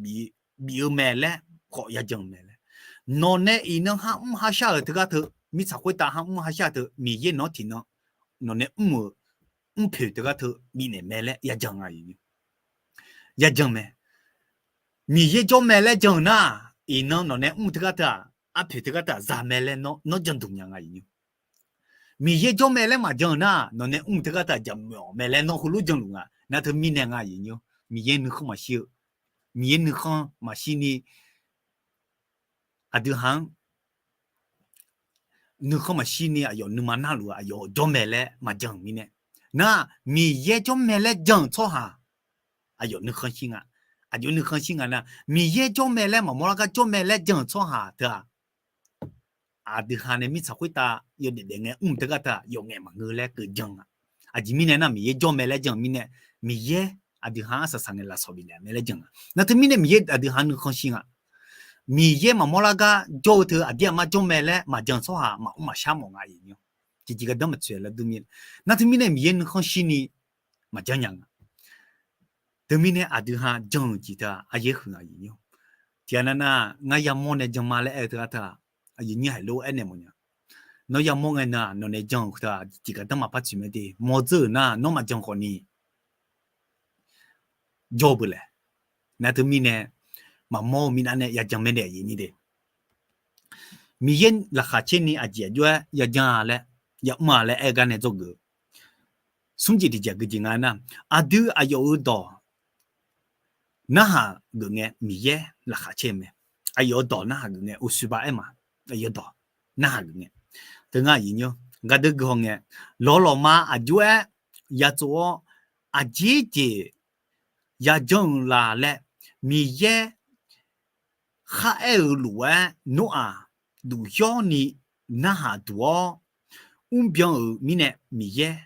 bif-eu mae laer khawf yajan-eu mae laer, nawq nae iqnan har mr har shar-euq teugar teu, mirtsaq khoertav har mr har shar-eu teu Miqyaer nawq-anr tiqnan nawq nae mr-euq, mrpoeq teugar teu bifnaeq mae laer yajan nga iq nymr. Yajan mae. Miqyaer jawr mae laer jan-euq nar, iqnan nawq nae mr teugar teu-aq, arpoeq teugar teu-aq za mae laer nawr jan duq nya nga iq nymr. Miqyaer jawr mae laer maqjan-euq nar, nawq nae mr teugar teu-aq jaqmyawf mae laer nawr heulof janluf nga. Nar teumirnae nga iq nymr, Miqyaer nuikhanr maqshir-eu, Miqyaer nuikhanr maqshirni aqdui ha-anr nuikhanr maqshirni aqyawf nuima narluf-eu aqyawf jawr mae laer maqjan-euq mirnae, nar Miqyaer jawr mae laer jan-euq tsawrhaq aqyawf nuikhanr shir nga. Aqjox nuikhanr shir nga nar, Miqyaer jawr mae laer maqmawr lar gar jawr mae laer jan-euq tsawrhaq teu-aq, aqdui ha nae mirtsaq khoertav yawdaef daef ngae mr teugar teu-aq yawf ngaef maqngeur laer keuv jan nga. Aqjeq mirnae nar Miqyaer jawr mae laer jan-euq mirnae, Miqyaer aqdui ha-anr saqsaq ngae lafsawq bifnaeq mae laer jan nga. Nar teumirnae Miqyaer aqdui ha nuikhanr shir nga. Miqyaer maqmawr lar gar jawr-eu teu aqdir aqmar jawr mae laer maqjan-eu tsawrhaq maqmr maqshar mawf nga iq nymr. Tiqjeq gardanr maqtsoeq lar dur mir. Nar teumirnae Miqyaer nuikhanr shirni maqjan nya nga. Teumirnae aqdui ha jan-euq jeq teu-aq aryaer huiq nga iq nymr. Tiqghaq navnav ngar yamawr nae jan ma laer aer-eu teugar teu-aq, aqyuif nyir haiq lof-aer naeq mawf nya. Nawr yamawr ngae nar-aq, nawq nae jan-euq teu-aq tiqjeq gardanr maqpar tsoeq mae de. Mawr dzeur-euq nar nawr maqjan khawfni jawr-eu beu laer. Nar teumirnae maqmawr-eu minav nae yajan mae daef iq nyir de. Miqyaer laqkhaq caer ni aqjeq aqjox-aer yajan-a laer, yamr-a laer aer-eu gar nae dzawgeuf-eu smr jeq tiqjeq gui jeq nga nar, aqdui aqyawf-euq dawq narhaq geuf ngae Miqyaer laqkhaq caer-eu mae. Aqyawf-euq dawq narhaq geuf ngae uqshoe ba aer ma. Aqyawf-euq dawq narhaq geuf ngae. Teu ngar iq nymr gardeur gui hawngae, lawqlawqma aqjox-aer yatsov-awr aqjeq jeq yajan-euq la laer Miqyaer khar aer-eu lof-aer Noraq duq yawrni narhaq duq-awr mrbyan-euq mirnae Miqyaer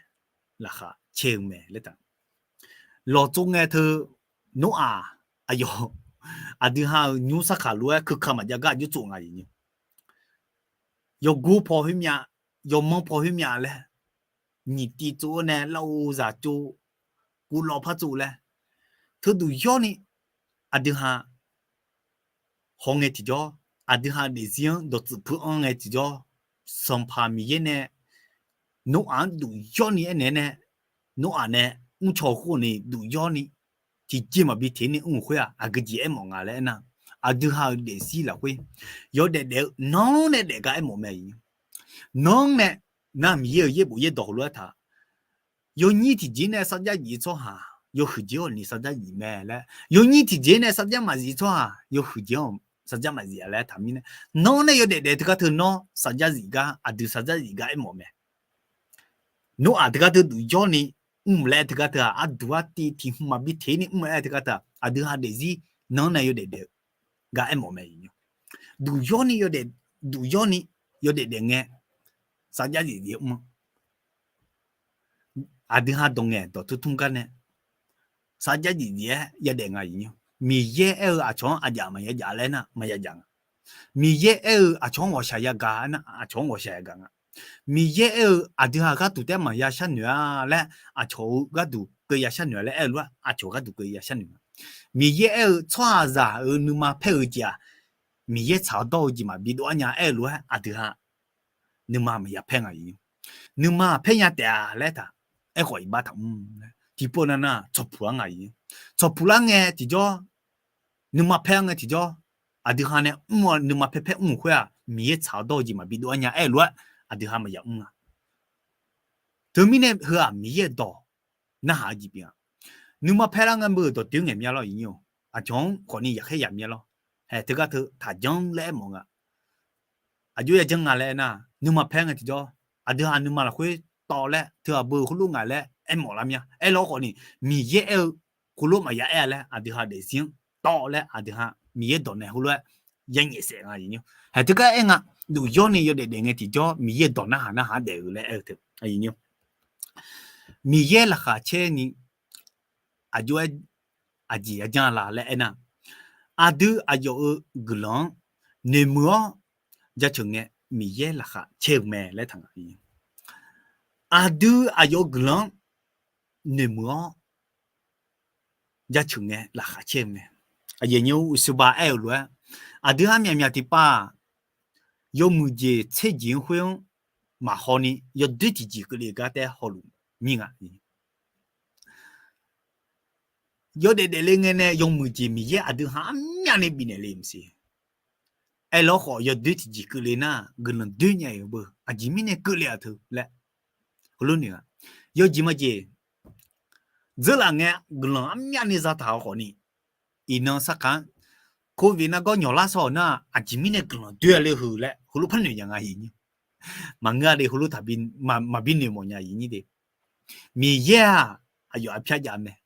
laqkhaq caer-eu mae laer taq. Lawqtsov ngae teu Noraq aqyawf aqdui ha-euq nymr sarkaq lof-aer keuka maqjav gar aqjox tsov nga iq nymr. Yawgur paw khoermyav, yawmanr paw khoermyav laer nyiq tiv tsov-awr nae lar-eu zaq tsov, kuvlawv par tsov laer teuduq yawrni aqdui ha haw ngae tiqjawr, aqdui ha daefzir-anr dawqtsuif puiv-anr ngae tiqjawr, Sanqpaq Miqyaer nae Noraq-anr duq yawrni aernaeq-aer nae, Noraq nae mrcaw khawfni duq yawrni tiqjeq maqbi teq-ir ni mr-euq khoer-aq, aqgeu jeq aermawf nga laer aernar, aqdui ha-euq daefzir lafkhoer yawdaef daef-eu nanr nae daef gar aermawf mae. Nanr nae nar Miqyaer-euq yaerbof yaerdawq heulof-aer taq, yawnyir tiqjeq nae sarjax zif-eu tsawrhaq yawhuiq jeq-awq ni sarjax zif mae laer, yawnyir tiqjeq nae sarjax maqzif-eu tsawrhaq yawhuiq jeq-awq sarjax maqzif-a laer taq mirnae, nanr nae yawdaef daef teugar teu nawr sarjax zif gar, aqdui sarjax zif gar aermawf mae. Nawr-aq teugar teu duq yawr ni mr laer teugar teu-aq, arduq artiv tiq hmq maqbi teq-ir ni mr laer teugar teu-aq, aqdui ha daefzir nanr nae yawdaef daef-eu gar aermawf mae. Duq yawr ni yawdaef, duq yawr ni yawdaef daef ngae, sarjax zif zif-aer mr-a. Aqdui ha dawq ngaeq dawq tmr tmr gar nae sarjax zif zif-aer yadaef nga. Miqyaer aer-eu aqcawq-anr aqjaf maqya jaf laer nar maqya jaf nga. Miqyaer aer-eu aqcawq-anr ghawqshaq yagaq nar aqcawq-anr ghawqshaq yagaq nga. Miqyaer aer-eu aqdui ha gharduq taef-aer maqya sharnoeq-a laer, aqcawq-eu gharduq keuv ya sharnoeq-a laer aer-eu lof-aer aqcawq gharduq keuv ya sharnoeq nga. Miqyaer aer-eu tsawrhaqzaq-euq nuima paer-eu jeq-aq, Miqyaer tsaq-awr dawr-eu jeq maqbi dov-ar nya aer-eu lof-aer aqdui ha nuima maqya paer nga. Nuima paer nya taef-a laer taq, aerkhawf iqbax taqmr. Tiqpov nav nar tsawqpuq-ar nga. Tsawqpuq lar ngae tiqjawr, nuima paer-ar ngae tiqjawr, aqdui ha nae mr-eu nuima paer paer mr-euq khoer-aq, Miqyaer tsaq-awr dawr-eu jeq maqbi dov-ar nya aer-eu lof-aer aqdui ha maqya mr nga. Teumirnae heu-aq Miqyaer-euq dawq narhaq-eu jeq pyeuf-a. Nuima paer lar ngae beu-euq dawqdoer ngaeq mya lawr. Aqcawq-anr khawfni yaqkhaer yaq mya lawr. Haeq teugar teu taqjanr laer aermawf nga. Aqjox yajanr nga laer aernar, nuima paer ngae tiqjawr, aqdui ha nuima lafkhoer tawv laer teu-aq beu heulof nga laer aermawf lar mya. Aerlawr khawfni Miqyaer aer-eu heulof maqya aer-a laer aqdui ha daefzir-anr tawv laer aqdui ha Miqyaer dawq nae heulof-aer yanyaef saef nga. Haeq teugar aer nga, duq yawr ni yawdaef daef ngae tiqjawr Miqyaer-euq dawq narhaq narhaq-anr daef-eu laer aer-eu teu. Miqyaer laqkhaq caer ni aqjox-aer aqjeq yajanr la laer aernar, aqdui aqyawf-euq guiqlanq-anr noeqmuiq-awr jaceuq ngae Miqyaer laqkhaq caer-eu mae laer taq nga. Aqdui aqyawf-euq guiqlanq-anr noeqmuiq-awr jaceuq ngae laqkhaq caer-eu mae. Aqyawf nymr uqshoeba aer-eu lof-aer, aqdui ha myaqmyaq tiqpav yawmuiq jeq tser jeq-anr khoer-anr maqhaw ni yawdoer tiqjeq keuvle gar taef-aer hawluf mir nga. Yawdaef daefle ngae nae yawmuiq jeq Miqyaer aqdui ha armyavni bifnaeq le maqsiq. Aerlawr khawf yawdoer tiqjeq keuvle nar guiqlanq doer nya-euq beu aqjeq mirnae keuvle-aq teu laer heulof noeq-a. Yawjeq majeq dzeurlaf ngae guiqlanq armyavni zataq-awr khawfni, iqnan sarkaq-anr covid nargawr nyawqlar sawr-euq nar aqjeq mirnae guiqlanq doer-a le heu laer heulof par noeq nya nga. Maqngeur-a de heulof taqbi maqbi noeqmawf nya. Miqyaer-aq aqyawf arpyar jav mae.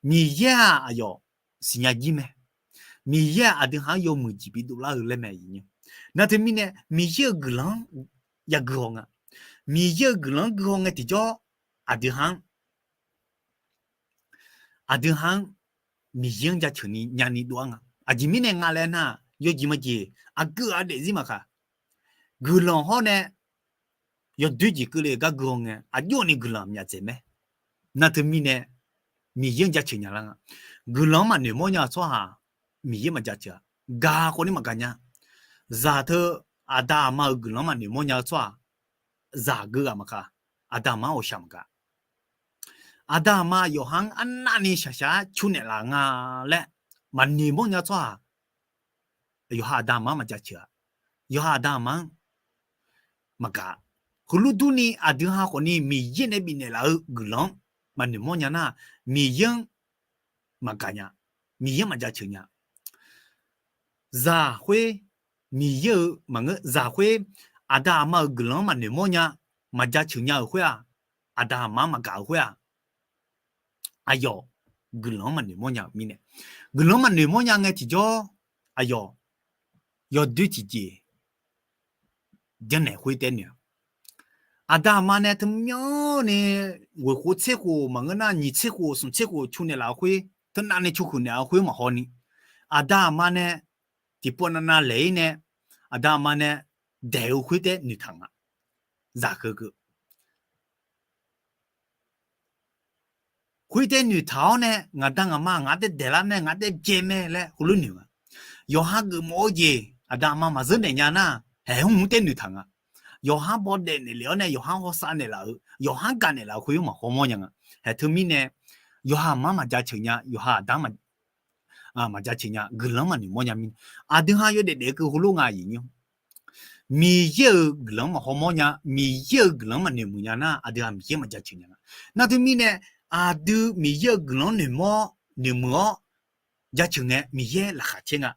Miqyaer-aq aqyawf siqnya jir mae. Miqyaer-aq aqdui ha-anr yawmuiq jeq bidov lar-eu laer mae. Nar teumirnae Miqyaer-euq guiqlanq-anr yagui haw nga. Miqyaer-euq guiqlanq-anr gui haw ngae tiqjawr aqdui ha-anr aqdui ha-anr Miqyaer-anr jaceuq ni nyani dov-ar nga. Aqjeq mirnae nga laer nar, yawjeq majeq aqgeu ghaq daefzir maqkaq, guiqlanq hawr nae yawdoer jeq keuvle gar gui haw ngae aqjox ni guiqlanq myaf dzaeq mae. Nar teumirnae Miqyaer-anr jaceuq nya lar nga. Guiqlanq-anr maqnoeq mawr nya-eu tsawrhaq Miqyaer maqjaceuq-a. Gaq khawfni maqgaq nya. Zaq teu aqda aqma-euq guiqlanq-anr maqnoeq mawr nya-eu tsawrhaq zaq geu ghaq maqkaq, aqda aqma-anr ghawqshaq maqgaq. Aqda aqma yawqha-anr arnavni shaqshaq-aer cu naeqlaf nga laer maqnoeq mawr nya-eu tsawrhaq yawqha aqda aqma-anr maqjaceuq-a. Yawqha aqda aqma-anr maqgaq. Heulof durni aqdui ha khawfni Miqyaer nae bifnaeq laf-eu guiqlanq-anr maqnoeq mawr nya nar, Miqyaer-anr maqgaq nya. Miqyaer-anr maqjaceuq nya. Zaq khoer, Miqyaer-euq maqngeur, zaq khoer aqda aqma-euq guiqlanq-anr maqnoeq mawr nya, maqjaceuq nya-euq khoer-aq, aqda aqma-anr maqgaq-euq khoer-aq, aqyawf guiqlanq-anr maqnoeq mawr nya-euq mirnae, guiqlanq-anr maqnoeq mawr nya ngae tiqjawr aqyawf yawdoer tiqjeq janrnaeq khoer taef noeq-a. Aqda aqma nae teumyanr ni ghoeq khof tser khof maqngeur nar nyiq tser khof smq tser khof cu naeqlaf-eu khoer, teunavni cu huiq naeq-eu khoer maqhaw ni, aqda aqma nae tiqpov navnav laeq-ir nae aqda aqma nae daeq-eu khoer taef noeqtaq nga. Zaq keuv keuv khoer taef noeqtaq-awr nae ngaq da ngaq ma ngaq taef daeqlar mae, ngaq taef byae mae laer heulof noeq-a. Yawqha geufmawf-eu jeq aqda aqma maqzeur naeq nya nar, haeq hmq mr taef noeqtaq nga. Yawqha bawdaef naeqlef-awr nae yawqha hawsav naeqlaf-euq, yawqha gaq naeqlaf-euq khoer maqhaw mawr nya nga. Haeq teumirnae yawqha aqma maqjaceuq nya, yawqha aqda maqjaceuq nya, guiqlanq maqnoeq mawr nya mirnae, aqdui ha yawdaef daef keuv heulof nga aqyuif nyir. Miqyaer-euq guiqlanq maqhaw mawr nya, Miqyaer-euq guiqlanq maqnoeq muiq nya nar, aqdui ha Miqyaer maqjaceuq nya nga. Nar teumirnae, aqdui Miqyaer-euq guiqlanq noeq mawr noeq muiq-awr jaceuq ngae, Miqyaer laqkhaq caer nga.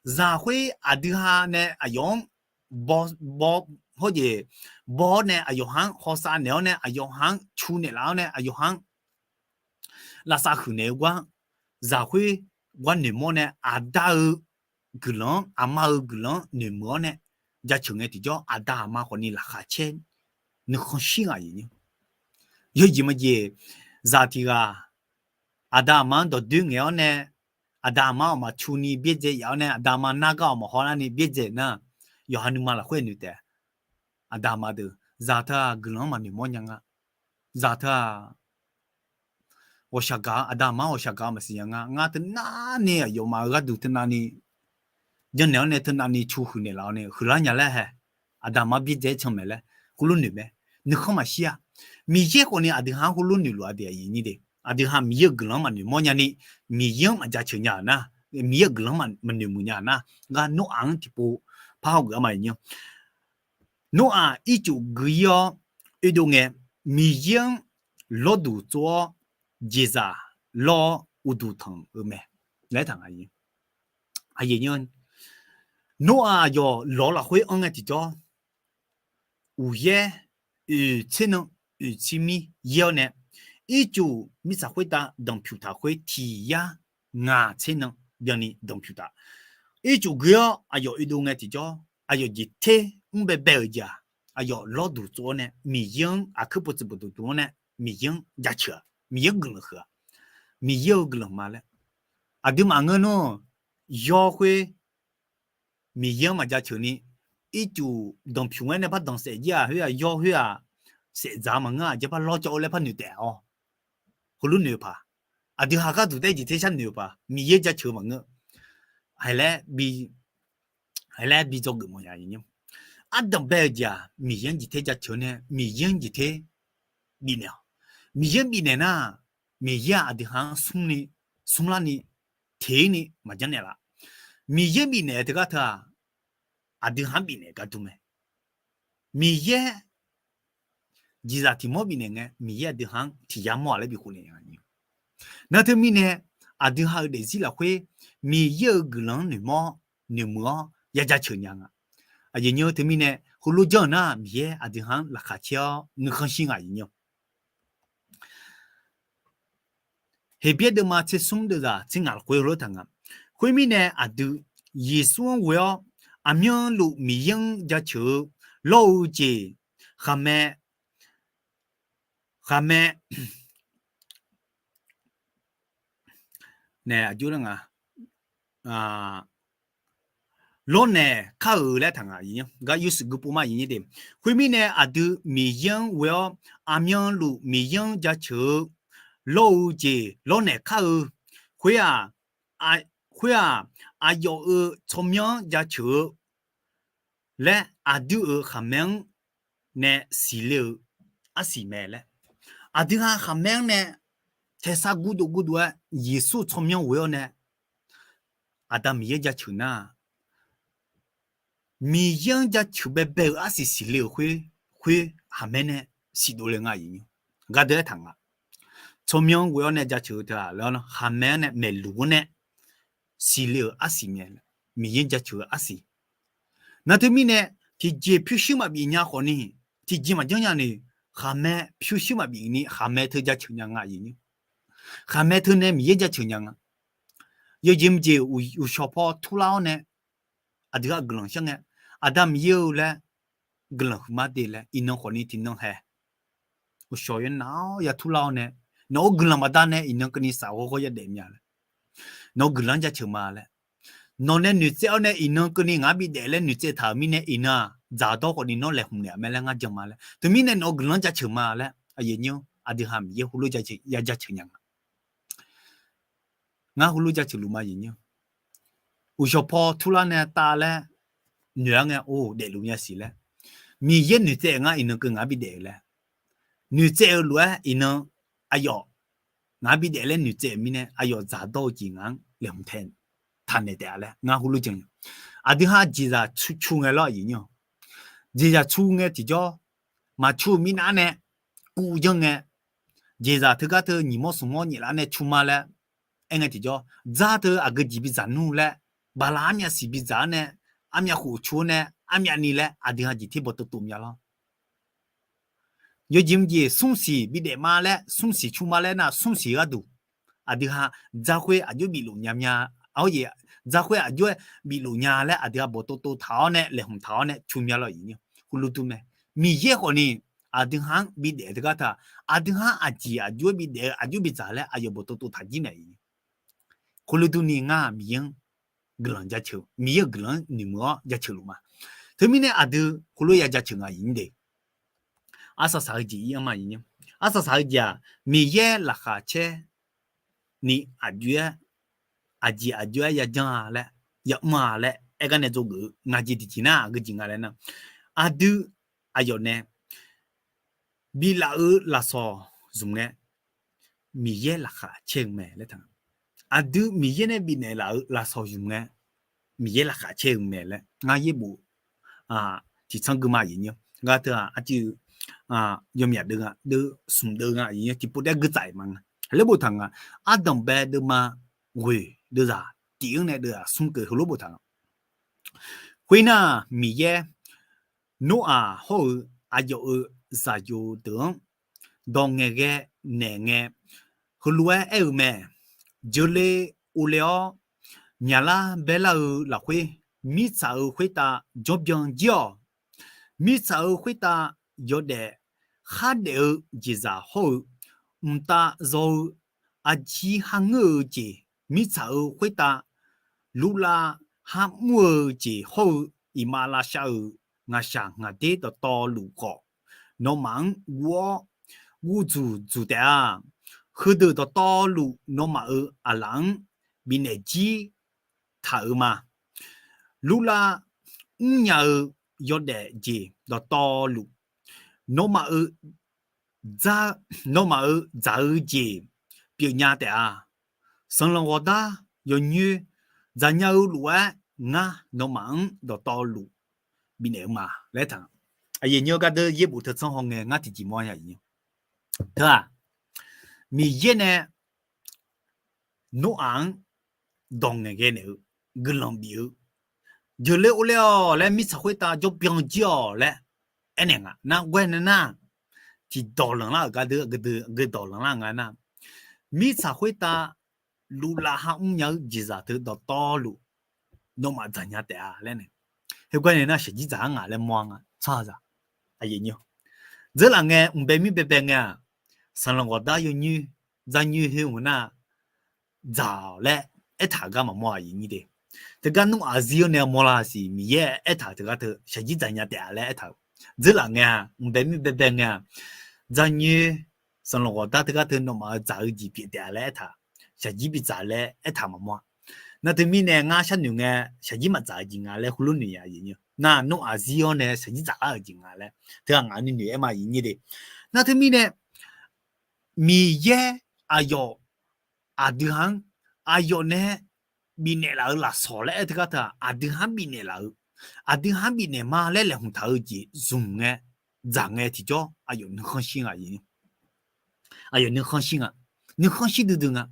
Zaq khoer aqdui ha nae aqyawf-anr baw, baw, hawjeq baw-awr nae aqyawf ha-anr hawsav naeq-awr nae aqyawf ha-anr cu naeqlaf-awr nae aqyawf ha-anr lavsav huiq naeq-eu gar, zaq khoer gar noeq mawr nae aqda-eu guiqlanq-anr, aqma-eu guiqlanq-anr noeq muiq-awr nae jaceuq ngae tiqjawr, aqda aqma khawfni laqkhaq caer nuikhanr shir nga aqyuif nyir. Yawjeq majeq, zaq tiq ghaq aqda aqma-anr dawqdoer ngaeq-awr nae, aqda aqma-anr maqcu ni byaerdzae yaf-awr nae, aqda aqma nargar-awq maqhaw lar ni byaerdzae nar, yawqha nuima lafkhoer noeq taef. Aqda aqma deuq zaq teu-aq guiqlanq-anr maqnoeq mawr nya nga. Zaq teu-aq ghawqshaq gaq-anr, aqda aqma-anr ghawqshaq gaq-anr maqsiq nya nga. Ngar teunav ni aqyawfmaf-euq gharduq teunav ni janrnaeq-awr nae teunav ni cu huiq naeqlaf-awr nae huiqlar nya laer hae, aqda aqma byaerdzae-aer can maeq laer heulof noeq mae. Nuikhanr maqshir-a. Miqyaer khawfni aqdui ha-anr heulof noeqluf-a de aqyuif nyir de. Aqdui ha Miqyaer-euq guiqlanq-anr maqnoeq mawr nya ni, Miqyaer-anr maqjaceuq nya-euq nar, Miqyaer-euq guiqlanq-anr maqnoeq muiq nya-euq nar, gar Noraq-anr tiqpov parhaw geuf-a ma aqyuif nyir. Noraq ircuf gui-ir-awr oedov ngae, Miqyaer-anr lawrduq tsov-awr jeqzaq lawr-awr uqduq tanq-eu mae laer taq nga. Noraq aqyawf lawq-eu lafkhoer anr ngae tiqjawr, uqyaer oeq tser nan oeq tser mir yaer-awr nae, ircuf mirtsaq khoertav danqpyuq taq khoer tiq yar ngaq tser nan byanni danqpyuq taf. Ircuf gui-awr aqyawf oedov ngae tiqjawr, aqyawf jeqter mr baebae-euq jeq-aq, aqyawf lawrduq tsov-awr nae Miqyaer-anr aqkuir povtsuif povduq duq-anr nae Miqyaer-anr jaceuq-aq, Miqyaer-anr guiqlanq huiq-aq, Miqyaer-euq guiqlanq ma laer. Aqduimaf ngeur nar, yawr khoer Miqyaer-anr maqjaceuq ni, ircuf danqpyuq-aer nae par danqsaef jir-aq, khoer-aq yawr khoer-aq saefdzaq maqngeur-aq, jeq par lawr cawv-eu laer par noeq taef-awq. Heulof noeq-eu paq, aqdui ha gharduq taef-aer jeq ter shar noeq-eu paq, Miqyaer jaceuq-eu maqngeur. Haiq laer bi, haiq laer bi dzawgeuf mawf nya. Ardanq bae-eu jeq-aq, Miqyaer-anr jeq ter jaceuq nae, Miqyaer-anr jeq ter bifnaeq-awq. Miqyaer-anr bifnaeq nar, Miqyaer-aq aqdui ha-anr smrni, smrlarni, teq-ir ni maqjanr naeqlaf. Miqyaer bifnaeq-eu teugar teu-aq, aqdui ha-anr bifnaeq gar dur mae. Miqyaer jeqzaq tiq mawr bifnaeq ngae, Miqyaer aqdui ha-anr tiq yar mawr-aq laer bi khofnaeq nya. Nar teumirnae, aqdui ha-euq daefzir lafkhoer Miqyaer-euq guiqlanq-anr noeqmawr noeqmuiq-awr ya jaceuq nya nga. Aqyuif nyir-eu teumirnae heulof janr-euq nar, Miqyaer aqdui ha-anr laqkhaq caer-awr nuikhanr shir nga aqyuif nyir. Heqbyaer deuvma tser smr deuvzaq tser ngaq lafkhoer heulof taq nga. Khoermirnae aqdui, Yeqsur-anr ghoe-awr aqmyanluf Miqyaer-anr jaceuq-eu lawr-eu jeq khaqmae, khaqmae nae aqjox nga, lawrnaeq kar-euq laer taq nga. Gar yursuq gui pov ma. Khoermirnae aqdui Miqyaer-anr ghoe-awr aqmyanluf Miqyaer-anr jaceuq-eu lawr-eu jeq lawrnaeq kar-eu khoer-aq, khoer-aq, aqyawf-euq tsawrmyanr-anr jaceuq-eu laer aqdui-euq khaqmae-anr nae siqle-euq arsiq mae laer, aqdui ha khaqmae-anr nae taesar gurdov gurdov-aer Yeqsur tsawrmyanr ghoe-awr nae Aqda Miqyaer jaceuq nar, Miqyaer-anr jaceuq baebae-euq arsiq siqle-euq khoer, khoer khaqmae nae siqdov le nga aqyuif nyir. Gardeuv aertaq nga, tsawrmyanr ghoe-awr nae jaceuq-eu teu-aq laer, khaqmae-anr nae maeqluq-anr nae siqle-euq arsiq mae. Miqyaer jaceuq-eu arsiq. Nar teumirnae tiqjeq pyurshuir maqbif nya khawfni, tiqjeq maqjanr nya ni, khaqmae pyurshuir maqbif ni khaqmae teu jaceuq nya nga aqyuif nyir. Khaqmae teu nae Miqyaer jaceuq nya nga. Yawjeq mqjeq uqshawq paw turlar-awr nae aqdui-aq guiqlanq shar ngae, Aqda Miqyaer-eu laer guiqlanq huiqma de laer iqnan khawfni tiqnan hae uqshawq yanar-awr ya turlar-awr nae, nawq-euq guiqlanq baqda nae iqnan keuvni saf ghawrghawr yadaef mya laer, nawq-euq guiqlanq-anr jaceuq ma laer, nawq nae noeqtsaev-awr nae iqnan keuvni ngaq-anr bidaef laer noeqtsaev taq-euq mirnae iqnan-aq dzaqdawr khawfni nawr laeqhmq naeq-a mae laer ngar jan ma laer, teumirnae nawq-euq guiqlanq-anr jaceuq ma laer aqyuif nyir-anr aqdui ha Miqyaer heulof ya jaceuq nya nga. Ngar heulof jaceuq luf ma aqyuif nyir. Uqshawq paw turlar nae tav laer noeq-ar ngae, or daefluf nya siq laer, Miqyaer noeqtsaev-eu ngar iqnan keuv ngaq-anr bidaef-eu laer, noeqtsaev-eu lof-aer iqnan aqyawf ngaq-anr bidaef laer noeqtsaev-euq mirnae, aqyawf dzaqdawr-eu jeq ngaq-anr laeqhmq taeq, taqnaeq taef-a laer ngar heulof jan-a. Aqdui ha jeqzaq cu ngae lawr aqyuif nyir-awq. Jeqzaq cu ngae tiqjawr, maqcu-euq mirnav nae kuv janr ngae, jeqzaq teugar teu nyiq mawr smq mawr nyaef laf nae cu ma laer aer ngae tiqjawr, dzar teu aqgeu jeq bidzaq nmr laer, baqlaq armyav siq bidzaq-anr nae, armyav khof cu-anr nae, armyavni laer aqdui ha jeq ter bawqtov tov mya lawr. Yawjeq mqjeq smrsiq bidaef ma laer, smrsiq cu ma laer nar, smrsiq gharduq aqdui ha dzarkhoer aqjox biflof nya mya, aqjeq dzarkhoer aqjox-aer biflof nya laer aqdui ha bawqtov tov taq-awr nae laeqhmq taq-awr nae cu mya lawr aqyuif nyir-awq. Khoerlof dur mae, Miqyaer khawfni aqdui ha-anr bidaef teugar teu-aq, aqdui ha-anr aqjeq aqjox-aer bidaef-eu aqjox bidzaq laer aqyawf bawqtov tov taq jir mae. Khoerlof durni ngar Miqyaer-anr guiqlanq jaceuq, Miqyaer-euq guiqlanq-anr noeqmuiq-awr jaceuq luf ma. Teumirnae aqdui khoerlof ya jaceuq nga aqyuif nyir de. Arsaq saq-eu jeq ir-anr ma aqyuif nyir. Arsaq saq-eu jeq-aq, Miqyaer laqkhaq caer ni aqjox-aer, aqjeq aqjox-aer yajanr-a laer, yamr-a laer aer gar nae dzawgeuf-eu ngaq jeq tiqjeq nar aqgeu jeq nga laer nar, aqdui aqyawf nae biflaf-eu lafsawq zmq ngae, Miqyaer laqkhaq caer-eu mae laer taq. Aqdui Miqyaer nae bifnaeq laf-euq lafsawq zmq ngae, Miqyaer laqkhaq caer-eu mae laer ngar yaerbof tiqtsanr gui ma aqyuif nyir-awq. Ngar teu-aq arciv yawmyaq deuv nga, deuv smq deuv nga aqyuif nyir-awq. Tiqpov taef-aer gui tsaf-iq ma nga. Heulof boftaq nga, ardanq bae deuvma ghoeq deuvzaq tiq-anr nae deuvzaq smr keuv heulof boftaq nga. Khoernar, Miqyaer Noraq hawr-eu aqyawf-euq zaqyo deuq-anr dawq ngaeqghae naeq ngae, heulof-aer aer-eu mae. Jeuqle ovle-awr, myaqlar baerlar-eu lafkhoer, mirtsaq-euq khoertav jawrbyan jir-awq. Mirtsaq-euq khoertav yawdaef khardaef-eu jeqzaq hawr-eu, mqtav zaw-eu arjir har ngeur-eu jeq, mirtsaq-euq khoertav luvlav har mr-eu jeq hawr-eu, iqmalavshav-euq ngaqshaq ngaqder dawqtawvluf khawf, nawmaf-anr guv-awr guvdzuq dzuq taef-a. Heudeuq dawqtawvluf nawmaf-euq aqlaf-anr bifnaeq jir taq-euq ma. Luvlav mrnya-eu yawdaef jeq dawqtawvluf, nawmaf-euq dzaq, nawmaf-euq dzaq-eu jeq pyeufnya taef-a. Sanqlanq ghawqdar yawnyoer dzaqnya-eu lof-aer, ngar nawmaf-anr dawqtawvluf bifnaeq-eu ma laer taq. Aqyuif nyir-awr gardeur yaerbof teu tsanr hawngae ngar tiqjeq mawr-a aqyuif nyir-awq. Teu-aq, Miqyaer nae Noraq-anr dawq ngaeqghae naeq-eu, guiqlanq bif-eu, jeuqle ovle-awq laer, mirtsaq khoertav jawrbyan jir-awq laer aernaeq nga. Nar ghae nae nar, tiqdawq lanqlar-euq gardeur aqgeu dawq lanqlar nga nar, mirtsaq khoertav luvlav har mrnya-eu jeqzaq teu dawqtawvluf nawmaf dzaqnya taef-a laer nae. Heugar nae nar shaqjir dzaq-ar ngaq laer mawr-a nga tsawrhaqzaq. Dzeurlaf ngae mqbae mir baebae ngae-aq, sanqlanq ghawqdar yawnyoer dzaqnyoer khoer mq nar dzaq-awq laer aertaq-euq gar maqmawr-a aqyuif nyir de. Teugar Noraq zir-awr nae mawrlar siq, Miqyaer aertaq-euq teugar teu shaqjir dzaqnya taef-a laer aertaq-euq. Dzeurlaf ngae-aq, mqbae mir baebae ngae-aq, dzaqnyoer sanqlanq ghawqdar teugar teu nawmaf-euq dzaq-eu jeq pyeuf taef-a laer aertaq, shaqjir bidzaq laer aertaq maqmawr-a. Nar teumirnae ngar sharnoeq ngae, shaqjir maqdzaq-eu jeq nga laer heulof noeq ya aqyuif nyir. Nar Noraq zir-awr nae shaqjir dzaqlar-euq jeq nga laer teu-aq ngaq nuinoeq aer ma aqyuif nyir de. Nar teumirnae Miqyaer aqyawf aqdui ha-anr aqyawf nae bifnaeq laf-euq lafsawq laer aer teugar teu-aq, aqdui ha-anr bifnaeq laf-eu, aqdui ha-anr bifnaeq ma laer laeqhmq taq-eu jeq zmq ngae, dzaq ngae tiqjawr aqyawf nuikhanr shir nga. Aqyawf nuikhanr shir nga. Nuikhanr shir duidui nga.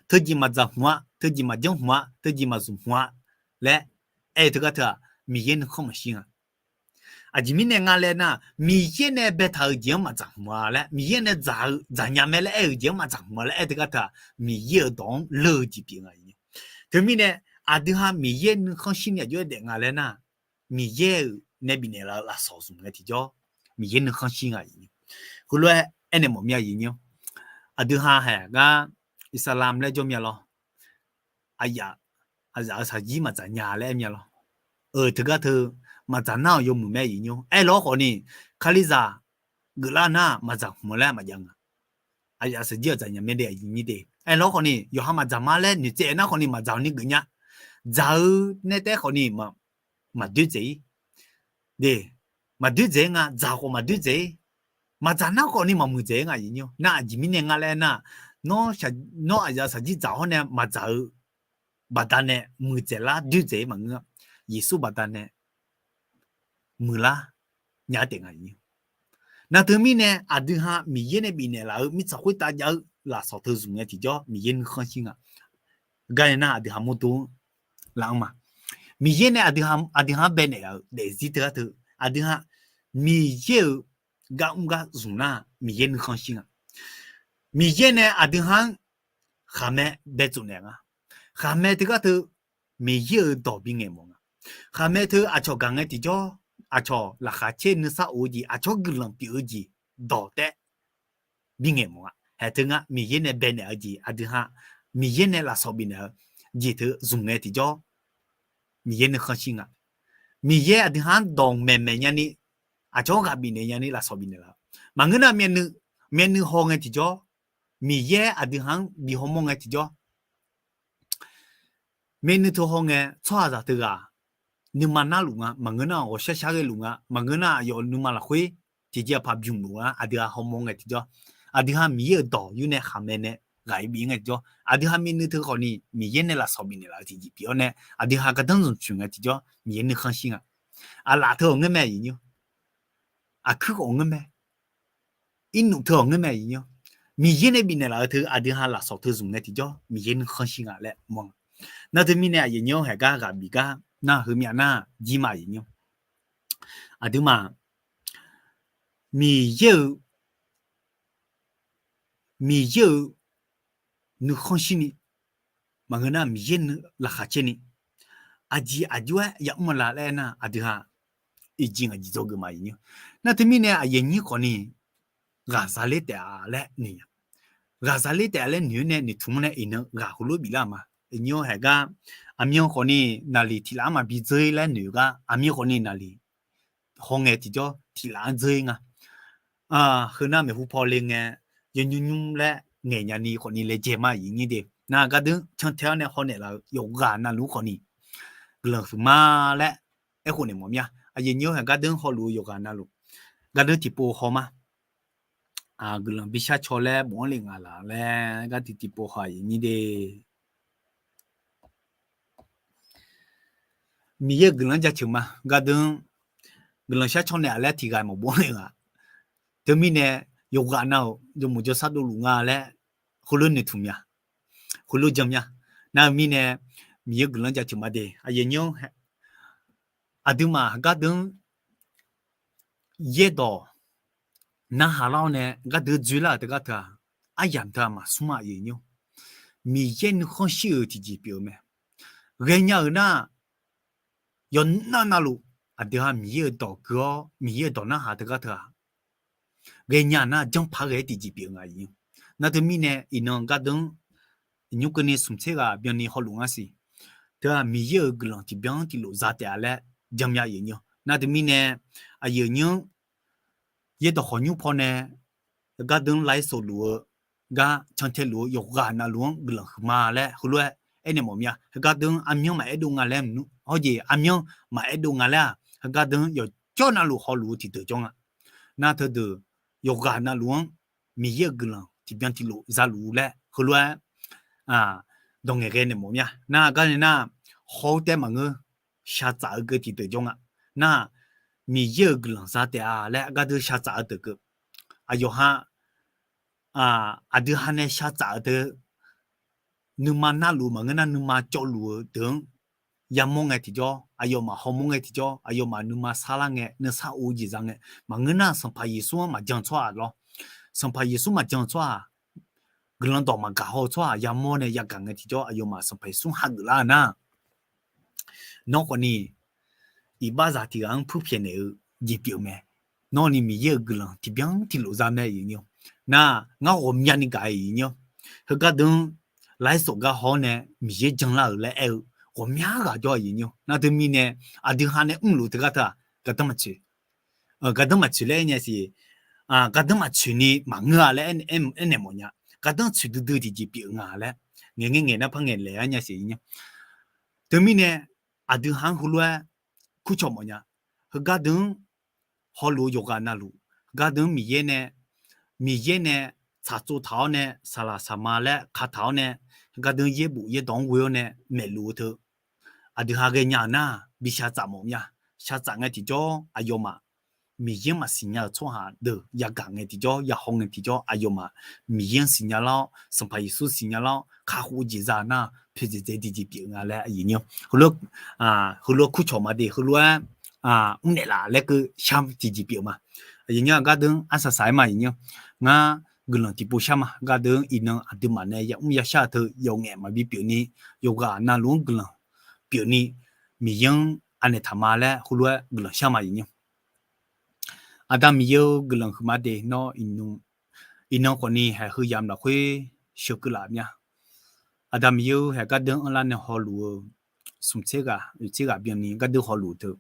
Teujeq maqdzaq hmq-a, teujeq maqjanr hmq-a, teujeq maqzmq hmq-a laer aer-eu teugar teu-aq, Miqyaer nuikhanr maqshir nga. Aqjeq mirnae nga laer nar, Miqyaer nae baetaq-euq jeq-anr maqdzaq hmq-a laer, Miqyaer nae dzaq-eu dzaqnya mae laer aer-euq jeq-anr maqdzaq hmq-a laer aer teugar teu-aq, Miqyaer-euq dawq-anr leur-eu jeq pyeuf nga. Teumirnae aqdui ha Miqyaer nuikhanr shir ni aqjox-aer daef nga laer nar, Miqyaer-euq nae bifnaeq laf-eu lafsawq zmq ngae tiqjawr Miqyaer nuikhanr shir nga. Heulof-aer aernaeq mawf mir-a aqyuif nyir. Aqdui ha haeq gar Iqsaqlamq laer jawr mya lawr. Aqyaf, aqzaf-eu shaqjir maqdzaq nya laer aer mya lawr. Euq teugar teu maqdzaq nar-awq yawmuiq mae aqyuif nyir. Aerlawr khawfni, Kalizaq geuflar nar maqdzaq hmq laer maqjav nga. Aqyaf shaqjir aqdzaq nya mae de aqyuif nyir de. Aerlawr khawfni yawqha maqdzaq ma laer noeqtsaev nar khawfni maqdzaq-awq ni geufnya. Dzaq-eu nae taef khawfni maqdoer dzaeq-ir. De, maqdoer dzaeq-ir nga, dzaq khawf maqdoer dzaeq-ir. Maqdzaq nar khawfni maqmuiq dzaeq-ir nga aqyuif nyir. Nar aqjeq mirnae nga laer nar, nawr aqyawf shaqjir dzaq hawr nae maqdzaq-eu baqdanae muiqdzaeq lar doerdzaeq-ir maqngeur-a. Yeqsur baqdanae muiqlar nya-aer taef nga. Nar teumirnae aqdui ha Miqyaer nae bifnaeq laf-eu mirtsaq khoertav jav-eu lafsawq teu zmq ngae tiqjawr Miqyaer nuikhanr shir nga. Gar nae nar aqdui ha mawrdo-anr laf-anr ma. Miqyaer nae aqdui ha-anr baenaeq laf-euq daefzir teugar teu aqdui ha Miqyaer-euq gar mr gar zmq nar Miqyaer nuikhanr shir nga. Miqyaer nae aqdui ha-anr khaqmae baetsof naeq nga. Khaqmae teugar teu Miqyaer-euq dawq bingaeq mawf nga. Khaqmae teu aqcawq gaq ngae tiqjawr, aqcawq laqkhaq caer nuisar of-eu jeq, aqcawq guiqlanq pyeuf-eu jeq dawq taef bingaeq mawf nga. Haeq teu ngar Miqyaer nae baenaeq-eu jeq aqdui ha Miqyaer nae lafsawq bifnaeq-eu jeq teu zmq ngae tiqjawr Miqyaer nuikhanr shir nga. Miqyaer aqdui ha-anr dawq maeqmaeq nyani aqcawq-anr ghaq bifnaeq nyani lafsawq bifnaeq laf-eu maqngeur nar, myavnuiv haw ngae tiqjawr Miqyaer aqdui ha-anr bi hawmawr ngae tiqjawr myavnuiv teu haw ngae tsawrhaqzaq teughaq nuima narluf nga, maqngeur nar ghawqshar shar ghaeluf nga, maqngeur nar aqyawf nuima lafkhoer tiqjeq aqpaq bymq luf nga. Aqdui ha hawmawr ngae tiqjawr, aqdui ha Miqyaer-euq dawq yur nae khaqmae nae ghaq-ir bif ngae tiqjawr, aqdui ha myavnuiv teu khawfni Miqyaer nae lafsawq bifnaeq laf-eu tiqjeq pyeuf-awr nae aqdui ha gardanr zanqcoeq ngae tiqjawr Miqyaer nuikhanr shir nga. Aqlaf teu ghawq ngeur mae aqyuif nymr, aqkuir ghawq ngeur mae, irnuf teu ghawq ngeur mae aqyuif nymr, Miqyaer nae bifnaeq laf-eu teu aqdui ha lafsawq teu zmq ngae tiqjawr Miqyaer nuikhanr shir nga laer mawr nga. Nar teumirnae aqyuif nymr haeq gar ghaq bif gar nar heumyav nar jir ma aqyuif nymr. Aqduimaf Miqyaer-eu, Miqyaer-euq nuikhanr shirni, maqngeur nar Miqyaer laqkhaq caerni, aqjeq aqjox-aer yamr ma la laer aernar, aqdui ha iqjeq ngaq jeq dzawgeuf ma aqyuif nymr. Nar teumirnae aqyuif nymr khawfni ghaqzaq ler taef-a laer noeq nya. Ghaqzaq ler taef-a laer noeq-awr nae noeqtmq-anr nae iqnan ghaq heulof biflar ma. Iqnyir-awr haeq gar aqmyan khawfni naqliq tiq laf-anr maqbi dzeur-ir laer noeq gar, aqmyan khawfni naqliq hawngae tiqjawr tiq laf-anr dzeur-ir nga. Heunar maeqhu paw le ngae, yawnymr nymr laer ngaeq nyani khawfni laejae ma aqyuif nymr de. Nar gardeur cantae-awr nae hawnaeq laf-eu yawqghaq navluf-anr khawfni guiqlanq huiqma laer aerkhof naeq mawf mir-a. Aqyuif nymr haeq gardeur hawluf-eu yawqghaq navluf gardeur tiqpov haw ma. Guiqlanq bishar caw laer bofanr le nga laf laer gar tiqtiqpov haw aqyuif nymr de. Miqyaer-euq guiqlanq-anr jaceuq ma. Gardeur guiqlanq shar caw naeq-a laer tiqghaq maqbofanr le nga. Teumirnae yawqghaq nav-euq jawrmuiq jawrsar dovluf nga laer heulof noeqtmq mya, heulof jan mya. Nar-eu mirnae Miqyaer-euq guiqlanq-anr jaceuq ma de. Aqyuif nymr, aqduimaf gardeur yaerdawq narhaq lar-awr nae gardeur dzoerlar-euq teugar teu-aq, aryamq teu-aq maqsmr-a aqyuif nymr. Miqyaer nuikhanr shir-euq tiqjeq pyeuf-eu mae. Ghaenya-euq nar, yawqnan navluf aqdui ha Miqyaer-euq dawq gui-awr Miqyaer-euq dawq narhaq teugar teu-aq, ghaenya nar janrpaq ghae-aer tiqjeq pyeuf nga aqyuif nymr. Nar teumirnae iqnan gardeur nymr keuvni smq tser ghaq byanni hawluf ngar siq. Teu-aq Miqyaer-euq guiqlanq tiqbyan tiqlof za taef-a laer jan mya aqyuif nymr. Nar teumirnae aqyuif nymr yaerdawq khawqnymr pawnae gardeur laiv sofluf-eu gar cantae luf-eu yawqghaq navluf-anr guiqlanq huiqma laer heulof-aer aernaeq mawf mya. Heugar deur armyanr maqaer dov nga laer maqnur, hawjeq armyanr maqaer dov nga laer-aq, heugar deur yawqjawr navluf hawluf-eu tiqdeuq jawr nga. Nar teudeuq yawqghaq navluf-anr Miqyaer-euq guiqlanq tiqbyan tiqlof zaluf laer heulof-aer dawq ngaeqghae naeq mawf mya. Nar gar nae nar, haw-eu tae maqngeur, shaqtsaf-eu geu tiqdeuq jawr nga. Nar, Miqyaer-euq guiqlanq za taef-a laer gar deur shaqtsaf-eu deuq keuv. Aqyawf ha aqdui ha nae shaqtsaf-eu deuq, nuima narluf maqngeur nar nuima cawvluf-eu deuq-anr yamawr ngae tiqjawr, aqyawfmaf hawmawr ngae tiqjawr, aqyawfmaf nuima sarlar ngae, nuisar of-eu jeq za ngae, maqngeur nar Sanqpaq Yeqsur-anr maqjan-eu tsawrhaq lawr, Sanqpaq Yeqsur maqjan-eu tsawrhaq, guiqlanq dawq maqgaq haw-eu tsawrhaq yamawr nae yagaq ngae tiqjawr, aqyawfmaf Sanqpaq Yeqsur hageuf lar-eu nar, nawr khawfni iqbaxzaq tiq ghaq-anr puirpyaeq naeq-eu jeq pyeuf mae. Nawr ni Miqyaer-euq guiqlanq tiqbyan tiqlof za mae aqyuif nymr. Nar, ngar ghawqmyani gaq-aer aqyuif nymr. Heugar deur-anr laiv sofgar haw-awr nae Miqyaer janlar-euq laer aer-eu ghawqmya ghaq jawr aqyuif nymr. Nar teumirnae aqdui ha nae mrluf teugar teu-aq, gardanr maqtsoeq gardanr maqtsoeq laer aer nya siq. Gardanr maqtsoeq ni maqngeur-a laer aernaeq mawf nya. Gardanr tsoeq duidui tiqjeq pyeuf nga laer ngaeq ngae ngaeq nar par ngaeq laeq-aer nya siq nymr. Teumirnae aqdui ha-anr heulof-aer kurcawq mawf nya. Heugar deur-anr hawluf-eu yawqghaq navluf, heugar deur-anr Miqyaer nae, Miqyaer nae tsaqtsov taq-awr nae, saqlaq saqma laer kataq-awr nae, gardanr yaerbof yaerdawq-anr ghoe-awr nae maeqluf-eu teu, aqdui ha ghaenya-euq nar, bi shaqtsaf mawf mya. Shaqtsaf ngae tiqjawr aqyawfmaf Miqyaer-anr maqsiq nya-euq tsawrhaq deuq yagaq ngae tiqjawr, yahaw ngae tiqjawr, aqyawfmaf Miqyaer-anr siqnya lar-awr, Sanqpaq Yeqsur siqnya lar-awr, kakhof-eu jeq za nar, poeqdzaeq dzaeq tiqjeq pyeuf nga laer aqyuif nymr, heulof-aer kurcawq ma de, heulof-aer mrnaeq laf laer keuv shar tiqjeq pyeuf ma. Aqyuif nymr-aq, gardanr arsaq saq-aer ma, aqyuif nymr. Ngar guiqlanq tiqpov shar ma. Gardanr iqnan aqduimaf nae yamr yashar-eu teu yawf ngaef maqbi pyeuf ni, yawqghaq navluf-anr guiqlanq pyeuf ni, Miqyaer-anr anaeq taq ma laer heulof-aer guiqlanq shar ma, aqyuif nymr. Aqda Miqyaer-eu guiqlanq huiqma de, nawr iqnan khawfni haeq heu yamq lafkhoer sheuqkeuv laf mya. Aqda Miqyaer-eu haeq gardanr anrlar nae hawluf-eu smq tser ghaq oeq tser ghaq byanni gardanr hawluf-eu teu,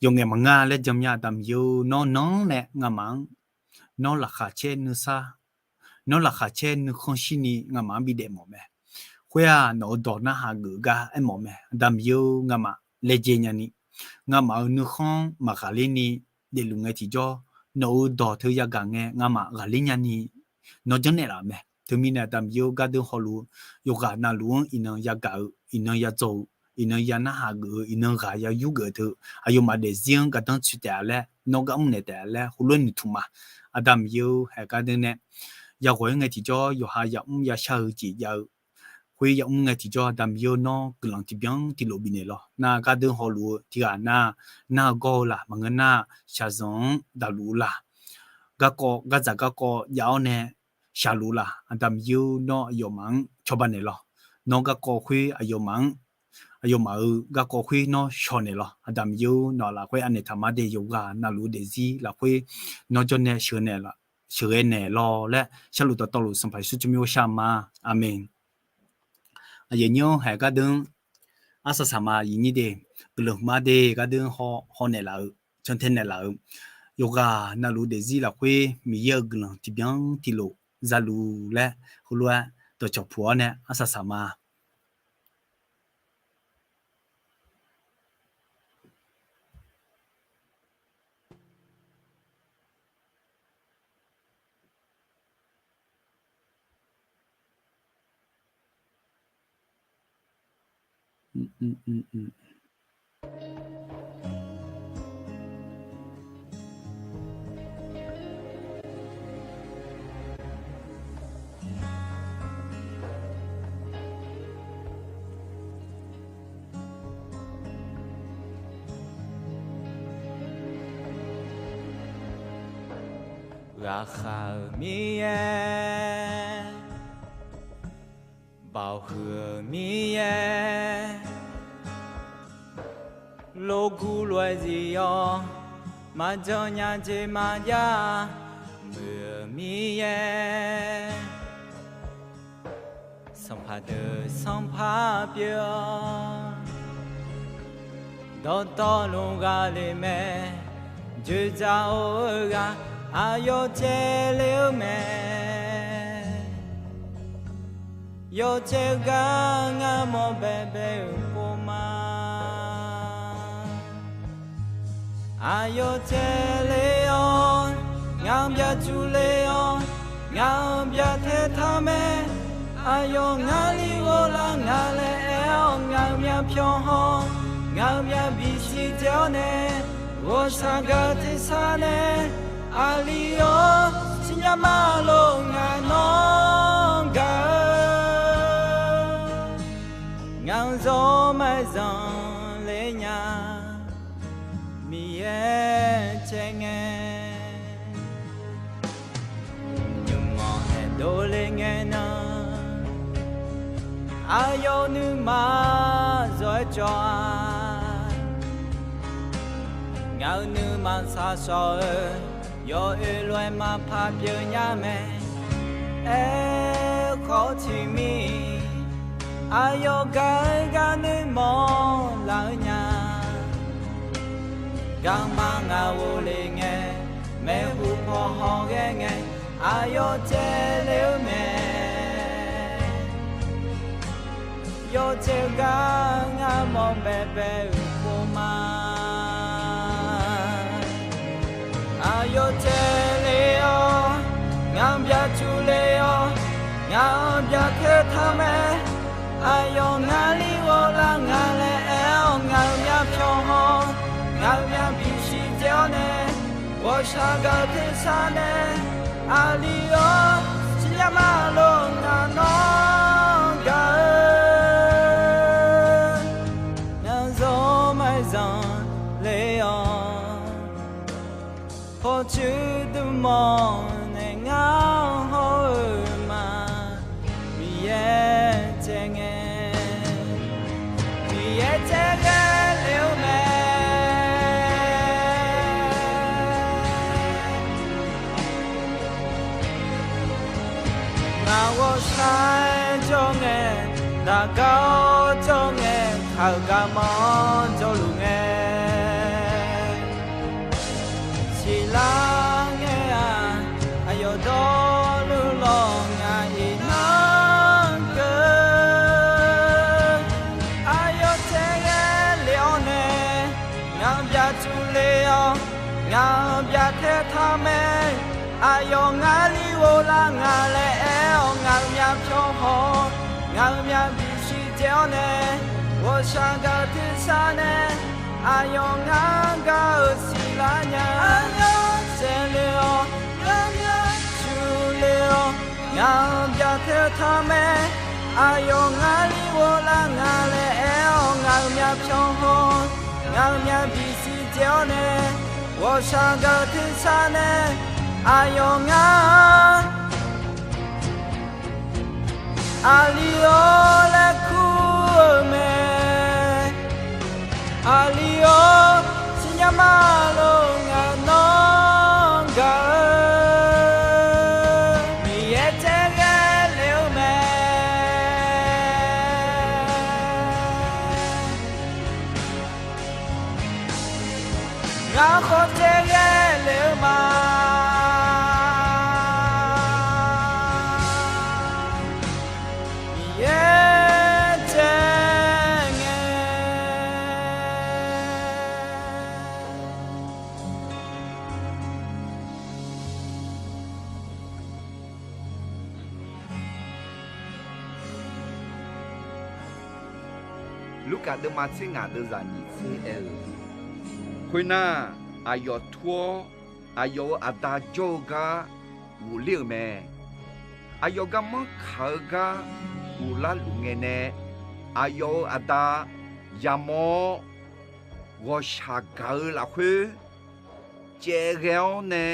yawf ngaef maqngeur laer jan mya. Aqda Miqyaer-eu, nawr nanr nae ngamaf-anr nawr laqkhaq caer nuisar, nawr laqkhaq caer nuikhanr shirni ngamaf-anr bidaef mawf mae. Khoer-aq, nawq-euq dawq narhaq geuf gar aermawf mae. Aqda Miqyaer-eu, ngamaf laejae nyani, ngamaf-euq nuikhanr maqghaqler ni daefluf ngae tiqjawr, nawq-euq dawq teu yagaq ngae ngamaf ghaqler nyani nawr janrnaeq laf-euq mae. Teumirnae Aqda Miqyaer-eu, gardanr hawluf-eu yawqghaq navluf-anr iqnan yagaq-eu, iqnan yadzaw-eu, iqnan ya narhaq geuf-eu, iqnan ghaq ya yur geuf-eu teu, aqyawfmaf daefzir-anr gardanr tsoeq taef-a laer, nawr gar mrnaeq taef-a laer heulof-aer noeqtmq ma. Aqda Miqyaer-eu, haeq gardanr nae yaghawq-aer ngae tiqjawr yawqha yamr yashar-eu jeq jav-eu khoer yamr ngae tiqjawr, Aqda Miqyaer-eu, nawr guiqlanq tiqbyan tiqlof bifnaeq lawq. Nar gardanr hawluf-eu tiqghaq nar, nar-eu gawr-eu laq, maqngeur nar shaqzanq-anr daqluf-eu laq, garkawv gardzaq garkawv jav-awr nae shaqluf-eu laq, Aqda Miqyaer-eu, nawr aqyawfmaf-anr cawba naeq lawq. Nawr garkawv khoer aqyawfmaf-anr, aqyawfmaf-euq garkawv khoer nawr shaw naeq lawq. Aqda Miqyaer-eu, nawq-aq lafkhoer anaeq taq ma de, yawqghaq navluf-eu daefzir lafkhoer nawr jawr nae sheuqghae naeq lawq laer, sharluf dawqtawvluf Sanqpaq Yeqsur tsawrmyanr ghovshaw ma. Aqmeq. Aqyuif nymr-anr haeq gardanr arsaq saq ma, aqyuif nyir de, guiqlanq huiqma de, gardanr haw, haw naeq laf-eu, cantae naeq laf-eu, yawqghaq navluf-eu daefzir lafkhoer Miqyaer-euq guiqlanq tiqbyan tiqlof zaluf laer heulof-aer dawqcawq puq-awr nae arsaq saq ma. Ghaqkhav-euq Miqyaer, baoq huiq-euq Miqyaer, lof guv lof-aer zif-awr, maqjan nya jeq maqjav muiq-euq Miqyaer, sanqpaq deuq sanqpaq pyeuf-awr, dawqtawvluf ghaqler mae, joeqdzaq-eu ghaq aqyawf caevler-eu mae. Yawcaev gar ngar mawr baebae-euq pov ma. Aqyawf caevler-awr, ngaq byaq cuvler-awr, ngaq-euq byaq tae taq mae. Aqyawf ngar li ghov lar ngaq laer aer-awr, ngaq-euq myavpyawq haw, ngaq-euq myavbif siqdzae-awr nae, ghawqshaq gaq tersar nae, aqli-awr siqnya ma lof ngaq nawr gaq-eu, ngaq-euq zawr maqzanq ler nya, Miqyaer caev ngae. Nymq-anr nae dovle ngae nan, aqyawf nuima zawr-aer cawv-a. Ngaq-euq nuima shaqshawq-eu, yawoer lof-aer maqpar pyeuf nya mae. Aerkhawf tiqmir, aqyawf gaq-eu gar nuirmanr laf-eu nya. Garma ngaq ghofle ngae, maeqhu paw hawghae ngae, aqyawf caevle-eu mae. Yawcaev gar ngar mawr baebae-euq pov ma. Aqyawf caevle-awr, ngaq byaq cuvle Ngaq-anr byaqtae taq mae. Aqyawf ngar li ghoflar nga laer aer-awr, ngaq-euq myavpyawq haw-awr, ngaq-euq myavbif siqdzae-awr nae, ghawqshaq gaq-eu tersar nae, aqli-awr siqnya ma lor, ngaq nawr gaq-eu ngaq zawr maqzanq le-awq. Hawcoer dmq mawf nae ngar hawr-eu ma, Miqyaer caev ngae, Miqyaer caev ghae le-eu mae. Ngaq ghawqshaq jawr ngae, daqgar-awr jawr ngae, kaq-euq garmanr jawrluf ngae, siqlar ngae-aq, aqyawf dawrluf lawq ngaq iqnan keuv. Aqyawf caev ghae le-awr nae, ngaq-anr byaqtsuif le-awr, ngaq-anr byaqtae taq mae. Aqyawf ngar li ghoflar nga laer aer-awr, ngaq-euq myavpyawq haw-awr, ngaq-euq myavbif siqdzae-awr nae, ghawqshaq gaq-eu tersar nae, aqyawf ngar gaq-euq siqlar nya. Aqyawf caev le-awr, ngaq-anr byaqtsuif le-awr, ngaq-anr byaqtae taq mae. Aqyawf ngar li ghoflar nga laer aer-awr, ngaq-euq myavpyawq haw-awr, ngaq-euq myavbif siqdzae-awr nae, ghawqshaq gaq-eu tersar nae, aqyawf ngar aqli-awr laer kur-eu mae. Aqli-awr siqnya ma lor, ngaq nawr gaq-eu Miqyaer caev ghae le-eu mae. Ngar khawf caev ghae le-eu ma. Miqyaer caev ngae. Lurkaf deuvma tser ngaq deuvzaq nyiq tser aer-eu, khoernar, aqyawf tur-awr, aqyawf-euq aqda jawr-eu gar ghofler-euq mae. Aqyawf garmanr kaq-eu gar ghoflar luf ngae nae, aqyawf-euq aqda yamawr-awr, ghawqshaq gaq-eu lafkhoer caev ghae-awr nae,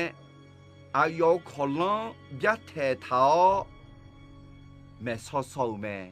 aqyawf-euq kawqlanr byartaeq taq-awr maeqsaw saw-euq mae.